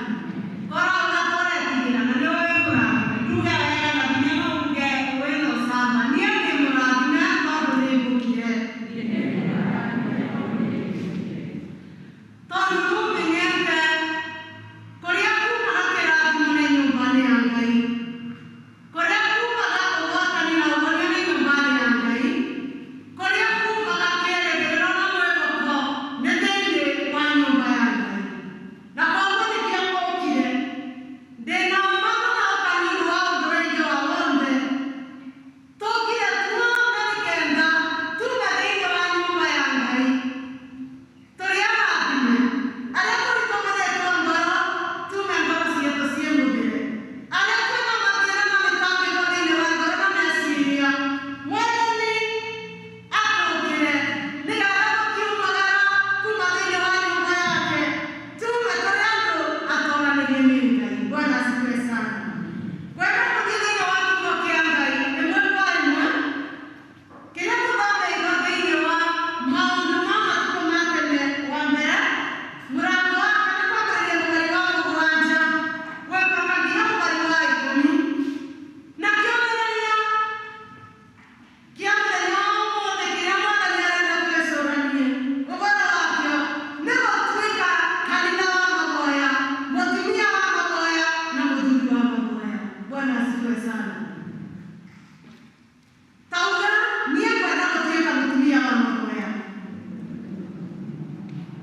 Korwo ũtatoretigĩra na nĩwe wĩ mũrathime, nduge wega na nginya no uge wĩna ũcamba. Niĩ ndĩ mũrathime tondũ nĩ ngũkire. Tondũ nĩmũmenyete kũrĩa kumaga kĩrathimo nĩ nyũmba-inĩ ya Ngai. Kũrĩa kumaga ũgwatani na ũhonia nĩ nyũmba-inĩ ya Ngai. Kũrĩa kumaga kĩĩrĩgĩrĩro na mwĩhoko nĩ thĩinĩ wa nyũmba ya Ngai. Na koguo nĩkĩo ngũkire. Ndĩna ũma mũno nĩ ũndũ wa ũndũ wĩngĩ wa wothe. Tũkire tuothe nĩkenda tume thĩinĩ wa nyũmba ya Ngai. Tũrĩ arathime. Arĩa tũritũhĩrĩtwo ngoro, tume ngoro ciitũ ciĩ mũthĩre. Arĩa twĩna mathĩna na mĩtangĩko thĩinĩ wa ngoro na meciria, Mwathani atũũkĩre nĩgetha tũkiumagara kuma thĩinĩ wa nyũmba yake, tume tũrĩ andũ atoranĩrie nĩ Ngai. Bwana asifiwe sana. Kwenda gũthiĩ thĩinĩ wa kiugo kĩa Ngai ĩmwe kwa ĩmwe, kĩrĩa tũthomeirwo thĩinĩ wa maũndũ ma matukũ ma tene wa mbere, mũrango wa kana kwambĩrĩria mũhari wa 7 gũikũrũka nginya mũhari wa 10, na kĩonereria kĩa mũthenya wa ũmũthĩ kĩrĩa Mwathani arenda twĩcũranie ũhoro wakĩo nĩ gũtuĩka kanitha wa mahoya, mũtumia wa mahoya na mũthuri wa mahoya. Bwana asifiwe sana. Tauga niĩ ngwenda gũtuĩka mũtumia wa mahoya.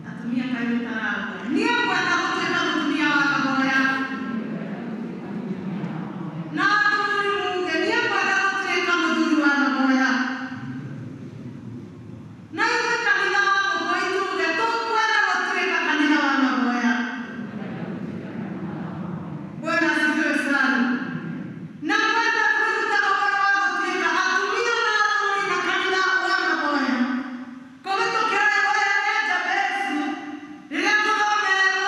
Atumia kaĩ mũtarauga. Niĩ ngwenda gũtuĩka mũtumia wa mahoya. Na athuri muge niĩ ngwenda gũtuĩka mũthuri wa mahoya. Na ithuĩ kanitha wa Mũkũi tuge tũkwenda gũtuĩka kanitha wa mahoya. Bwana asifiwe sana. Na kwenda kwĩruta ũhoro wa gũtuĩka atumia na athuri na kanitha wa mahoya. Kũhĩtũkĩra ihoya rĩa Jabezu rĩrĩa tũthomerwo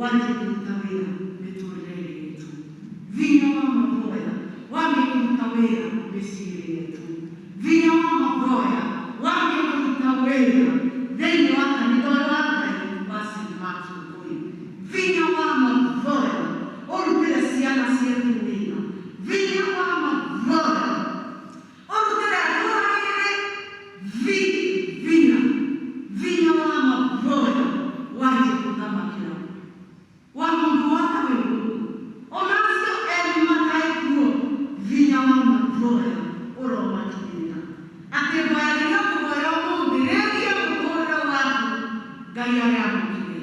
wanjie kũruta wĩra mĩtũrĩre-inĩ itũ. Vinya wa mahoya wambie kũruta wĩra mĩciĩ-inĩ yetu. Vinya wa mahoya wambie kũruta wĩra thĩinĩ wa kanitha ũyũ wa Ngai wa St. Mark's Ũkũyũ. Vinya wa mahoya ũrutĩre ciana cietu wĩra. Vinya wa mahoya ũrutĩre atũũra rĩrĩ vinya. Vinya wa mahoya wanjie kũthamakĩra wa mũndũ wothe wĩ gũkũ ona acio eri matarĩ kuo. Vinya wa mahoya ũromakinyĩra atĩ ihoya rĩrĩa ũkũhoya ũmũthĩ rĩgiĩ mũtũrĩre waku Ngai arĩamũkĩre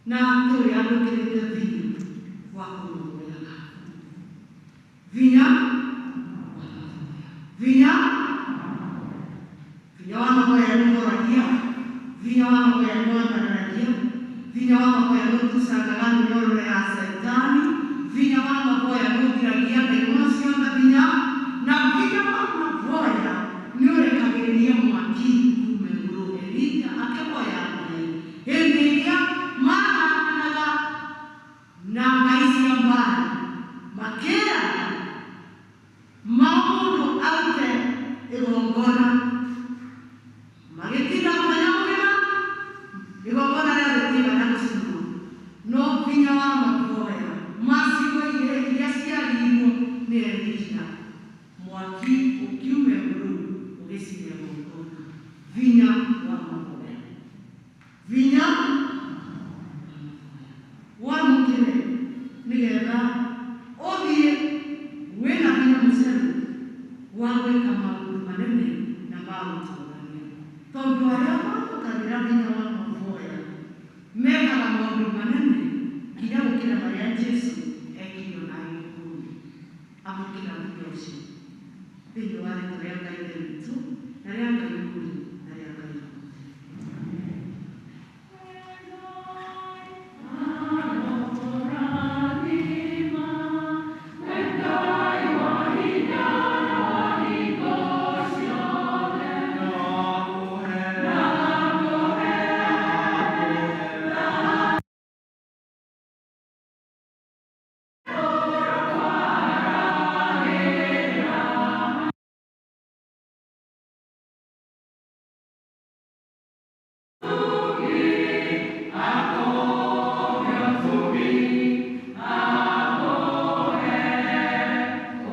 na tũrĩ amũkĩrĩte vinya wa kũmũhoyaga. Vinya wa mahoya, vinya vinya wa mahoya nĩũhoragia, vinya wa mahoya nĩwambararagia, vinya wa mahoya nĩũtucangaga mĩnyororo ya Caitani, vinya wa mahoya nĩũgiragia ndaimono ciothe vinya, na vinya wa mahoya nĩũrekagĩrĩria mwaki kuuma igũrũ. Elija akĩhoya Ngai hĩndĩ ĩrĩa mahang'anaga na ngai cia Baali, makĩrana mũndũ arute igongona, magĩtinda mũthenya mũgima igongona rĩothe rĩtigana gũcinwo, no vinya wa mahoya ma ciugo igĩrĩ iria ciariirwo nĩ Elija, mwaki ũkiuma igũrũ ũgĩcina igongona. Vinya wa mahoya, vinya wamũkĩre nĩgetha ũthiĩ wĩna hinya mũceru wa gwĩka maũndũ manene na ma gũtũũrania, tondũ arĩa mamũkagĩra hinya wa mahoya mekaga maũndũ manene nginya gũkĩra marĩa Jesũ ekire ona arĩ gũkũ thĩ. Amũkĩra hinya ũcio thĩinĩ wa rĩtwa rĩa Ngai Ithe witũ na rĩa Ngai Mũriũ na rĩa Ngai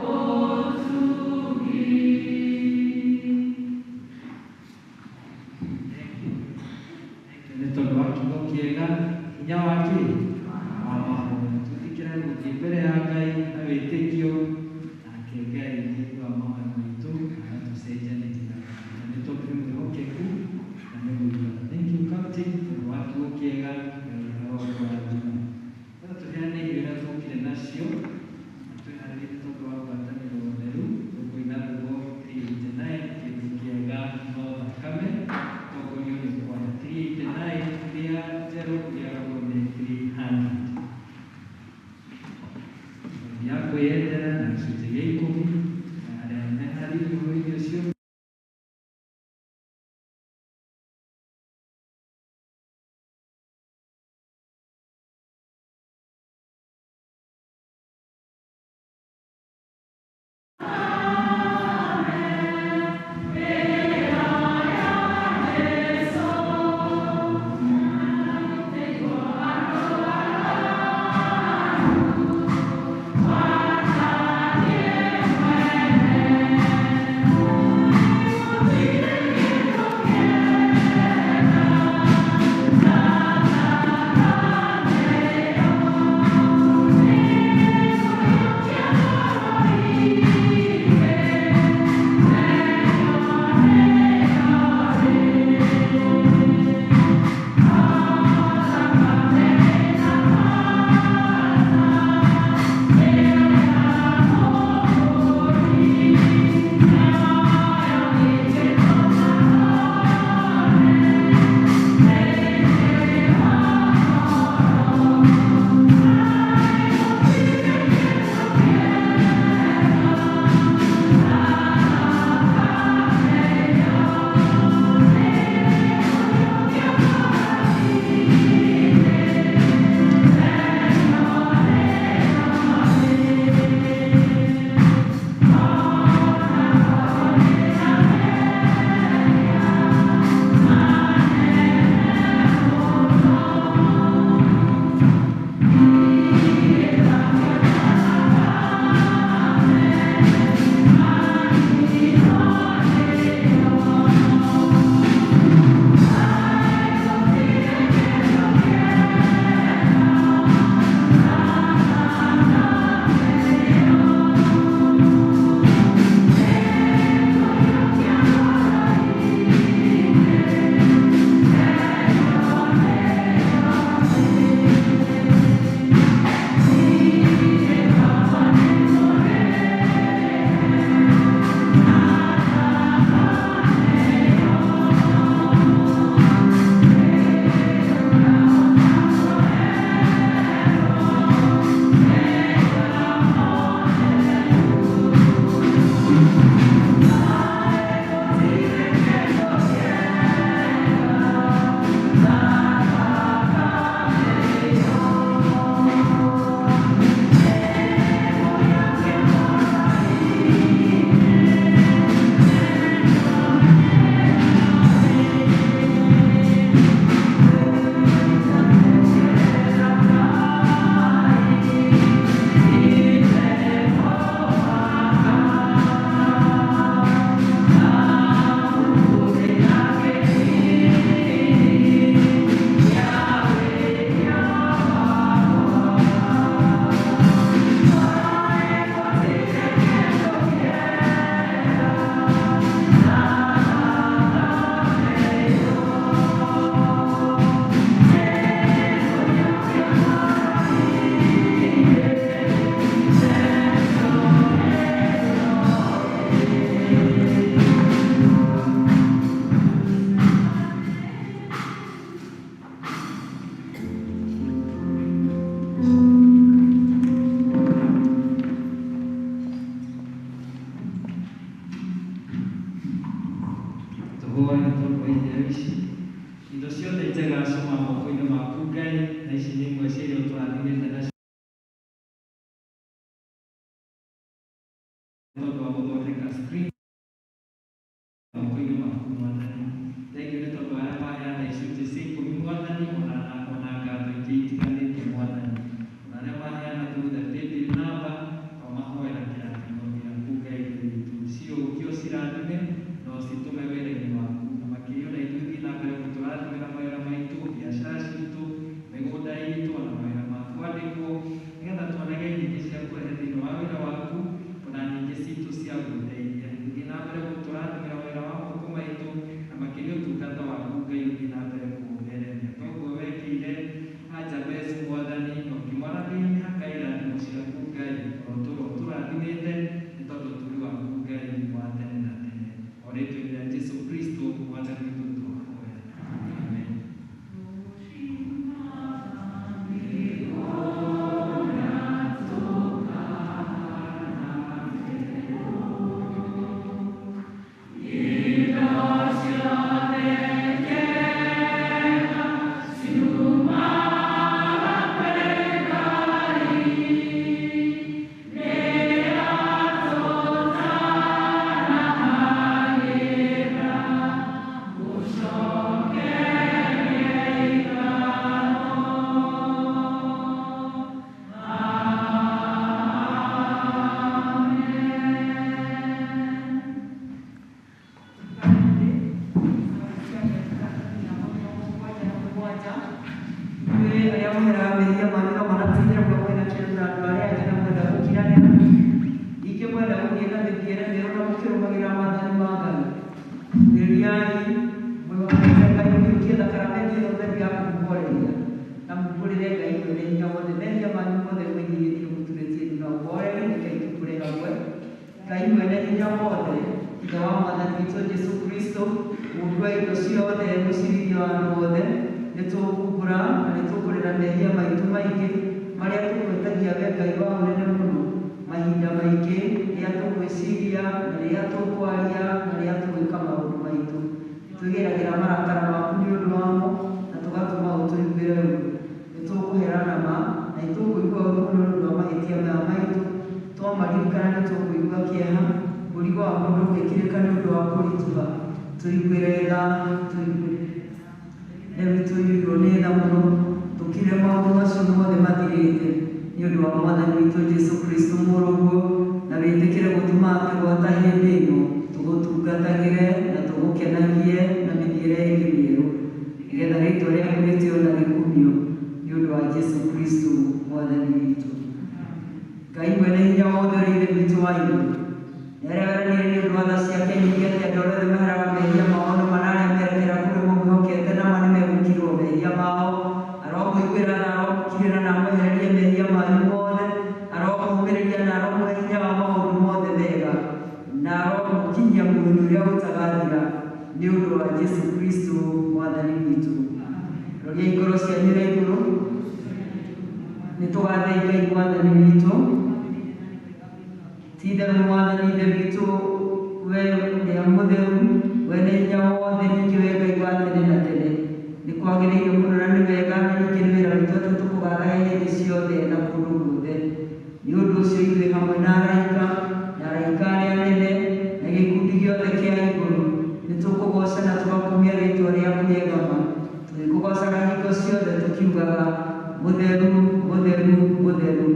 Roho Mũtheru. Nĩ tondũ wa kiugo kĩega hinya wa kĩ wa mahoya twĩtĩkĩre gũthiĩ mbere ya Ngai na wĩtĩkio, nake Ngai nĩaiguaga mahoya maitũ agatũcenjanĩria na nĩ tondũ nĩ mwĩhokeku na nĩ mũigana. Thank you Captain tondũ wa kiugo kĩega, Ngai arokũrathima. Rĩu tũheane irio iria tũkire nacio na twĩharĩrie tondũ wa ngwatanĩro theru. Tũkũina rwĩmbo 389, kĩndũ kĩega no thakame, tongorio nĩ kwaya. 389 iria njerũ, iria ngũrũ nĩ 300. ici nĩ imwe cia iria ũtũrathimĩte nacio tondũ wa gũthondeka screen moko-inĩ maku Mwathani. Thengiũ nĩ tondũ arĩa maheana icunjĩ cia ikũmi Mwathani, ona ngatho ingĩ itiganĩte Mwathani, ona arĩa maheana through the paybill number, twamahoera kĩrathimo gĩaku Ngai witũ, ciũkio cirathime na ũcitũme wĩra-inĩ waku, na makĩria ona ithuĩ thiĩ na mbere gũtũrathimĩra mawĩra maitũ, biacara citũ, mĩgũnda itũ, ona mawĩra ma kwandĩkwo, nĩgetha tuonage nyingĩ cia kũrehe thĩinĩ wa wĩra waku, ona nyingĩ citũ cia gwĩteithia. Thiĩ na mbere gũtũrathimĩra wĩra wa moko maitũ, na makĩria ũtungata waku Ngai ũthiĩ na mbere kũũtheremia. Toguo wekĩire Jabezu Mwathani, na ũkĩmwarahĩria mĩhaka ya irathimo ciaku Ngai, ũrotũũra ũtũrathimĩte nĩ tondũ ũtugi waku Ngai wa tene na tene. O rĩtwa-inĩ rĩa Jesũ Kristo Mwathani witũ twahoya. Amen. Arĩa mũheraga mehia manyu no manatindĩra mwena kĩndũ na andũ arĩa angĩ na mwenda gũkiranĩra, ningĩ mwenda gũthiĩ na mĩthiĩre mĩerũ na mũkĩrũmagĩrĩra maathani ma Ngai. Ugĩrĩriai mwĩhokete Ngai, mũiyũkie thakaramenti ĩno theru ya kũmũhoreria, na mumbũrĩre Ngai mwene hinya wothe mehia manyu mothe mwĩnyihĩtie mũturĩtie ndu na ũhoreri. Rekei tũkũre hamwe. Ngai mwene hinya wothe, Ithe wa Mwathani witũ Jesũ Kristo, mũũmbi wa indo ciothe, mũcirithia wa andũ othe, nĩ tũkumbũra na nĩ tũkũrĩra mehia maitũ maingĩ marĩa tũkwĩtagia we Ngai wa ũnene mũno mahinda maingĩ, rĩrĩa tũgwĩciria na rĩrĩa tũkwaria na rĩrĩa tũgwĩka maũndũ maitũ. Twĩgeragĩra marakara maku nĩ ũndũ wamo na tũgatũma ũtũiguĩre ũũru. Nĩ tũkũhera nama na nĩ tũkũigua ũũru mũno nĩ ũndũ wa mahĩtia maya maitũ. Twamaririkana nĩ tũkũigua kĩeha, mũrigo wa mũndũ ũngĩkirĩka nĩ ũndũ wa kũritũha. Tũiguĩre tha, tũiguĩre Ithe witũ ũiyũirwo nĩ tha mũno, tũkire maũndũ macio mothe mathirĩte nĩ ũndũ wa Mwathani witũ Jesũ Kristo mũrũguo, na wĩtĩkĩre gũtũma atĩ gwata hĩndĩ ĩno tũgũtungatagĩre na tũgũkenagie na mĩthiĩre ĩngĩ mĩerũ, nĩgetha rĩtwa rĩaku rĩtĩo na rĩkumio nĩ ũndũ wa Jesũ Kristo Mwathani witũ. Ngai mwene hinya wothe ũrĩ Ithe witũ wa igũrũ, nĩ arĩa weranĩire nĩ ũndũ wa tha ciake nyingĩ atĩ andũ arĩa othe maheraga mehia mao na mana arĩa merekera kũrĩ mamwĩhokete na ma nĩmegũkirwo mehia mao. Aromũiguĩra na aromũkirĩra na amwehererie mehia manyu mothe, aromũũmĩrĩria na aromũhe hinya wa maũndũ mothe mega, na aromũkinyia muoyo ũrĩa ũtagathira nĩ ũndũ wa Jesũ Kristo Mwathani witũ. Roriai ngoro cianyu na igũrũ, nĩ tũgathei Ngai Mwathani witũ. Ti itherũ Mwathani Ithe witũ, we ũrĩa mũtheru, wene hinya wothe, ningĩ we Ngai wa tene na tene, nĩ kwagĩrĩire mũno na nĩ wega, na ningĩ nĩ wĩra witũ atĩ tũkũgathage hĩndĩ ciothe na kũndũ guothe. Nĩ ũndũ ũcio ithuĩ hamwe na araika na araika arĩa anene na gĩkundi gĩothe kĩa igũrũ nĩ tũkũgooca na tũgakumia rĩĩtwa rĩaku rĩega ma, tũgĩkũgoocaga hingo ciothe tũkiugaga, mũtheru, mũtheru, mũtheru,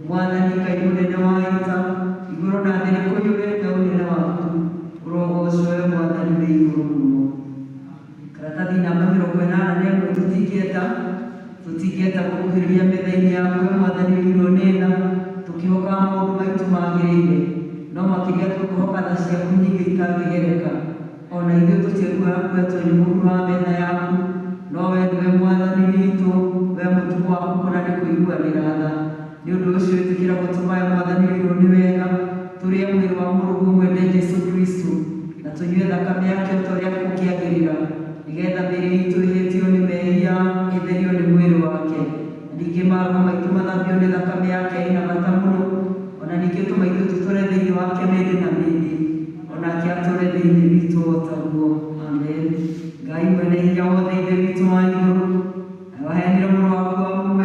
Mwathani Ngai mũnene wa ita, igũrũ na thĩ nĩ kũiyũrĩte ũnene waku, ũrogocwo we Mwathani wĩ igũrũ mũno. Karatathi namba 81, tũtingĩeta gũkuhĩrĩria metha-inĩ yaku we Mwathani ũiyũirwo nĩ tha, tũkĩhokaga maũndũ maitũ magĩrĩire, no makĩria tũkũhoka tha ciaku nyingĩ itangĩgereka. Ona ithuĩ tũtiekuoya kuoya nĩ mũhuro wa metha yaku, no we nĩwe Mwathani witũ, we mũtũmwo waku kũna nĩ kũiguanĩra tha. Nĩ ũndũ ũcio ĩtĩkĩra gũtũma we Mwathani ũiyũirwo nĩ wega, tũrĩe mwĩrĩ wa mũrũguo mwende Jesũ Kristo, na tũnyue thakame yake o ta ũrĩa kũngĩagĩrĩra, nĩgetha mĩĩrĩ itũ ĩhĩtio nĩ mehia ĩtherio nĩ mwĩrĩ wake, na ningĩ maroho maitũ mathambio nĩ thakame yake ĩna bata mũno, ona ningĩ tũma ithuĩ tũtũre thĩinĩ wake mĩndĩ na mĩndĩ, onake atũre thĩinĩ witũ o taguo. Amen. Ngai mwene hinya wothe, Ithe witũ wa igũrũ, waheanire mũrũ waku wa mũmwe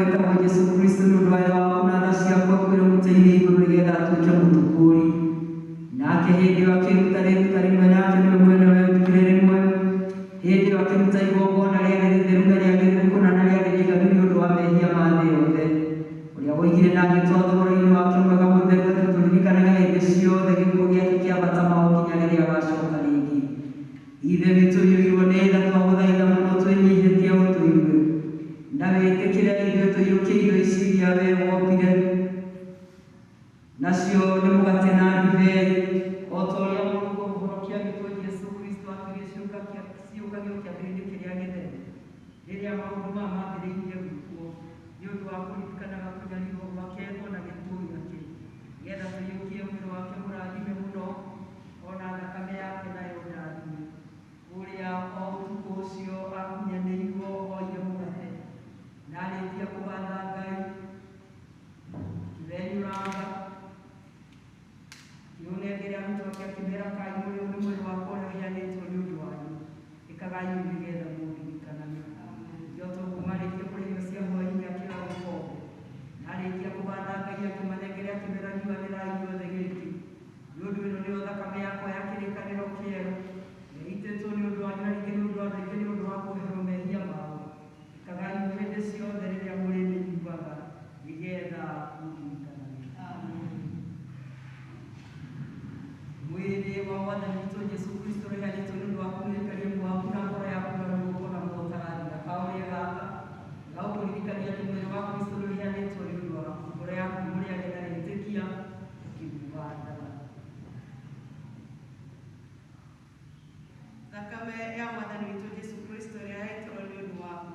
Ombire na agĩtwatha ũhoro-inĩ wake mwega mũtheru atĩ tũririkanage hĩndĩ ciothe gĩkuũ gĩake kĩa bata mao nginya rĩrĩa agacoka rĩngĩ. Ithe witũ ũiyũirwo nĩ tha, twagũthaitha mũno twĩnyihĩtie ũtũigue. Na wĩtĩkĩre ithuĩ tũiyũkie indo ici iria wee wombire, nacio nĩ mũgate na ndibei, o ta ũrĩa Mũrũguo Mũhonokia witũ Jesũ Kristo atuire ciũkagio kĩambĩrĩria kĩrĩa gĩtheru, rĩrĩa maũndũ maya mambĩrĩirie gwĩkwo, nĩ ũndũ wa kũririkanaga kũnyarirwo gwake o na gĩkuũ gĩake, nĩgetha tũiyũkie mwĩrĩ wake mũrathime mũno, o na thakame yake nayo ndathime. Ũrĩa o ũtukũ ũcio akunyanĩirwo oire mũgate, na arĩkia kũgatha Ngai, akĩwenyũranga, akĩũnengera arutwo ake akĩmeera, "Kai mũrĩo nĩ mwĩrĩ wakwa ũrĩa ũheanĩtwo nĩ ũndũ wanyu, ĩkagai ũũ nĩgetha mũndirikanage." Ningĩ o ta ũguo marĩkia kũrĩa irio cia hwaĩ-inĩ akĩoya gĩkombe, na arĩkia kũgatha Ngai akĩmanengera akĩmeera, "Nyuanĩrai inyuothe gĩkĩ, nĩ ũndũ ĩno nĩyo thakame yakwa ya kĩrĩkanĩro kĩerũ, ĩitĩtwo nĩ ũndũ wanyu na ningĩ nĩ ũndũ wa andũ aingĩ nĩ ũndũ wa kuoherwo mehia mao. Ĩkagai ũũ hĩndĩ ciothe rĩrĩa mũrĩmĩnyuaga nĩgetha mũndirikanage." Mwĩrĩ wa Mwathani witũ Jesũ Kristo ũrĩa ũheanĩtwo nĩ ũndũ waku nĩũikarie muoyo waku na ngoro yaku na nĩguo ũkorwo na muoyo ũtagathira. Kaũrĩe gaka gagũkũririkania atĩ mwĩrĩ wa Kristo nĩũheanĩtwo nĩ ũndũ waku, ngoro yaku mũrĩage na wĩtĩkia ũkĩmũgathaga. Thakame ya Mwathani witũ Jesũ Kristo ĩrĩa yaitirwo nĩ ũndũ waku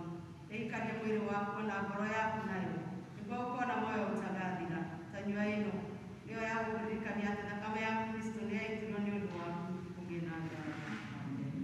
ĩikarie mwĩrĩ waku na ngoro yaku nayo, nĩguo ũkorwo na muoyo ũtagathira. Ta nyua ĩno nĩyo ya gũkũririkania atĩ thakame ya Kristo nĩ yaitirwo nĩ ũndũ waku ũgĩe na ngatho. Amen.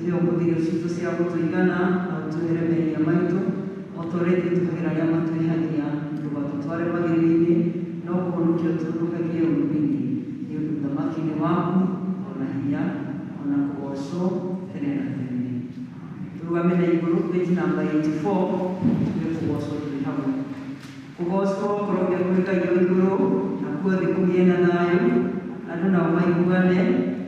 Ũtũhe ũmũthĩ irio citũ cia gũtũigana, na ũtũhere mehia maitũ, o ta ũrĩa ithuĩ tũhagĩra arĩa matwĩhagia. Ndũgatũtware magerio-inĩ, no kũhonokia ũtũhonokagie ũũru-inĩ. Nĩ ũndũ ũthamaki nĩ waku, o na hinya, o na kũgoocwo tene na tene. Tũrũgame na igũrũ page number 84, tuge kũgoocwo twĩ hamwe. Kũgoocwo kũrogĩa kwĩ Ngai o igũrũ, nakuo thĩ kũgĩe na thayũ, andũ nao maiguane.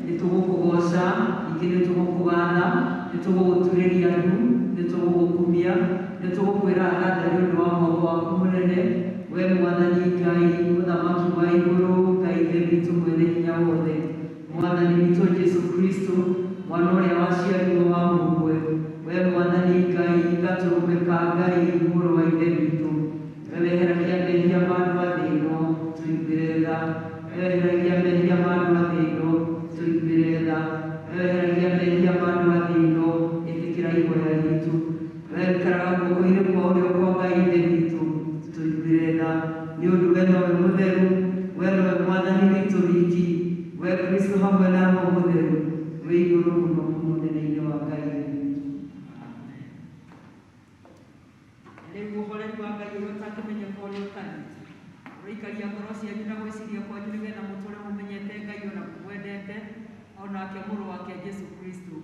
Nĩ tũgũkũgooca, ningĩ nĩ tũgũkũgatha, nĩ tũgũgũturĩria ndu, nĩ tũgũgũkumia, nĩ tũgũkwĩra ngatho nĩ ũndũ wa mwako waku mũnene, we Mwathani Ngai, Mũthamaki wa igũrũ, Ngai Ithe witũ mwene hinya wothe, Mwathani witũ Jesũ Kristo, mwana ũrĩa waciarirwo wa mũmwe, we Mwathani Ngai, gatũrũme ka Ngai, mũrũ wa Ithe witũ, we weheragia mehia ma andũ a thĩ ĩno, tũiguĩre tha. We weheragia mehia ma andũ a thĩ ĩno, tũiguĩre tha. We weheragia mehia ma andũ a thĩ ĩno, ĩtĩkĩra ihoya ritũ. We wĩikaraga guoko-inĩ kwa ũrĩo kwa Ngai Ithe witũ, tũiguĩre tha. Nĩ ũndũ we nowe mũtheru, we nowe Mwathani witũ wiki, we Kristo hamwe na Roho Mũtheru, wĩ igũrũ mũno mũnene-inĩ wa Ngai Ithe witũ. Rĩu ũhoreri wa Ngai ũrĩa ũtangĩmenyeka ũrĩa ũtariĩ, ũroikaria ngoro cianyu na gwĩciria kwanyu nĩgetha mũtũũre mũmenyete Ngai o na mũmwendete, o nake mũrũ wake Jesũ Kristo.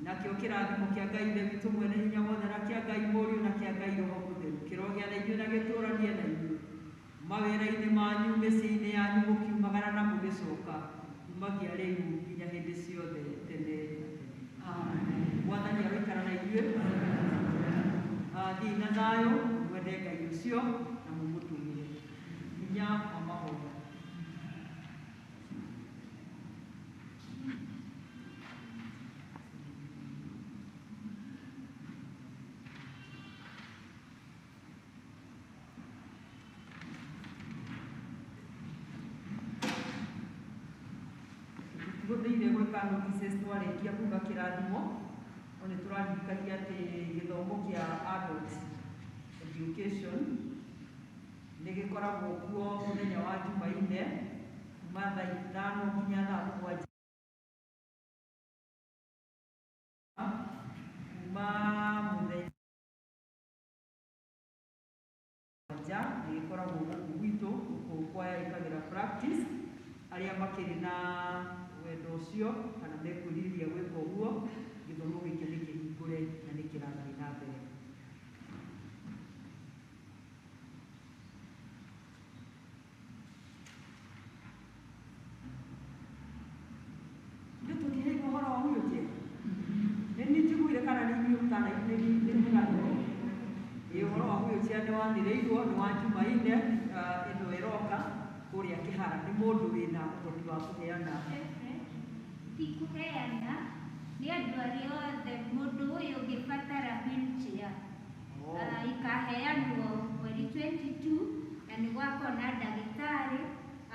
Nakĩo kĩrathimo kĩa Ngai Ithe witũ mwene hinya wothe, na kĩa Ngai Mũriũ, na kĩa Ngai Roho Mũtheru kĩrogĩa na inyuĩ na gĩtũũranie na inyuĩ mawĩra-inĩ manyu, mĩciĩ-inĩ yanyu, mũkiumagara na mũgĩcoka, kumagia rĩu nginya hĩndĩ ciothe tene na tene. Amen. Mwathani aroikara na inyuĩ. Thiĩi na thayũ, mwende Ngai ũcio na mũmũtũmĩre. Hinya wa mahoya. Tũtigũthĩire gwĩka notices twarĩkia kuga kĩrathimo, no nĩ tũraririkania atĩ gĩthomo kĩa adult education nĩ gĩkoragwo kuo mũthenya wa Jumaine kuma thaa 5 nginya thaa 7, kuma mũthenya nĩ gĩkoragwo gũkũ gwitũ, gũkũ kwaya ĩkagĩra practice. Arĩa makĩrĩ na wendo ũcio kana mekwĩrirĩria gwĩka ũguo, gĩthomo gĩkĩ nĩ kĩhingũre na nĩ kĩrathiĩ na mbere. Ithuĩ tũtiheirwo ũhoro wa wheelchair. Nĩ niĩ njiguire kana nĩ inyuĩ mũtana nĩ mũrathwo. Ĩ ũhoro wa wheelchair nĩ wanĩrĩirwo, nĩ wa Jumaine ĩno ĩroka kũrĩa Kĩhara. Nĩ mũndũ wĩna ũhoti wa kũheana. Ti kũheana, nĩ andũ arĩa othe mũndũ ũyũ ũngĩbatara wheelchair. Ikaheanwo mweri 22 na nĩ gwakorwo na ndagĩtarĩ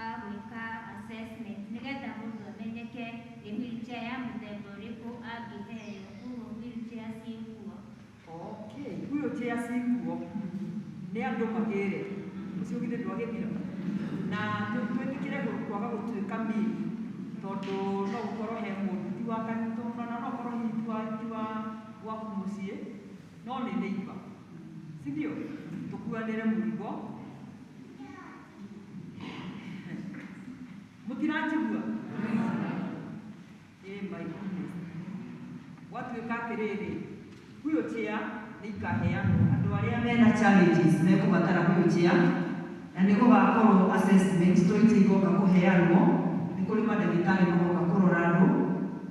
agwĩka assessment nĩgetha mũndũ amenyeke nĩ wheelchair ya mũthemba ũrĩkũ angĩheo. Koguo wheelchair ciĩkuo. Okay, wheelchair ciĩkuo nĩ andũ magĩre ũcio githĩ ndwagĩthira na twĩtĩkĩre kwaga gũtuĩka mean, tondũ no gũkorwo he mũndũ ti wa kanitha na no ũkorwo hihi ti wa gwaku mũciĩ, no nĩ neighbor, si ndio? Tũkuanĩre mũrigo. Mũtiranjigua? My goodness. Gwatuĩka atĩrĩrĩ, wheelchair nĩ ikaheanwo andũ arĩa mena challenges mekũbatara wheelchair, na nĩ gũgakorwo assessment to itĩ igoka kũheanwo, nĩ kũrĩ mandagĩtarĩ magoka kũrora andũ.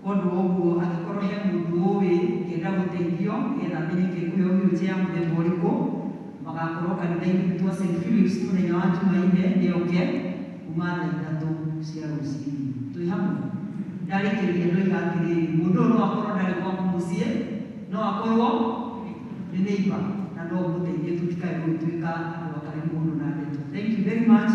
Kondũ wa ũguo, angĩkorwo he mũndũ ũĩ ũngĩenda gũteithio nĩgetha amenyeke kũheo wheelchair ya mũthemba ũrĩkũ, magakorwo kanitha-inĩ witũ wa St. Philip's mũthenya wa Jumaine nĩoke kuma thaa 3 cia rũcinĩ. Twĩ hamwe? Ndarĩkĩrĩria ndoiga atĩrĩrĩ, mũndũ ũyũ no akorwo ndarĩ gwaku mũciĩ, no akorwo nĩ neighbor, na no ũmũteithie tũtikae gũtuĩka andũ akarĩ mũno na ndeto. Thank you very much.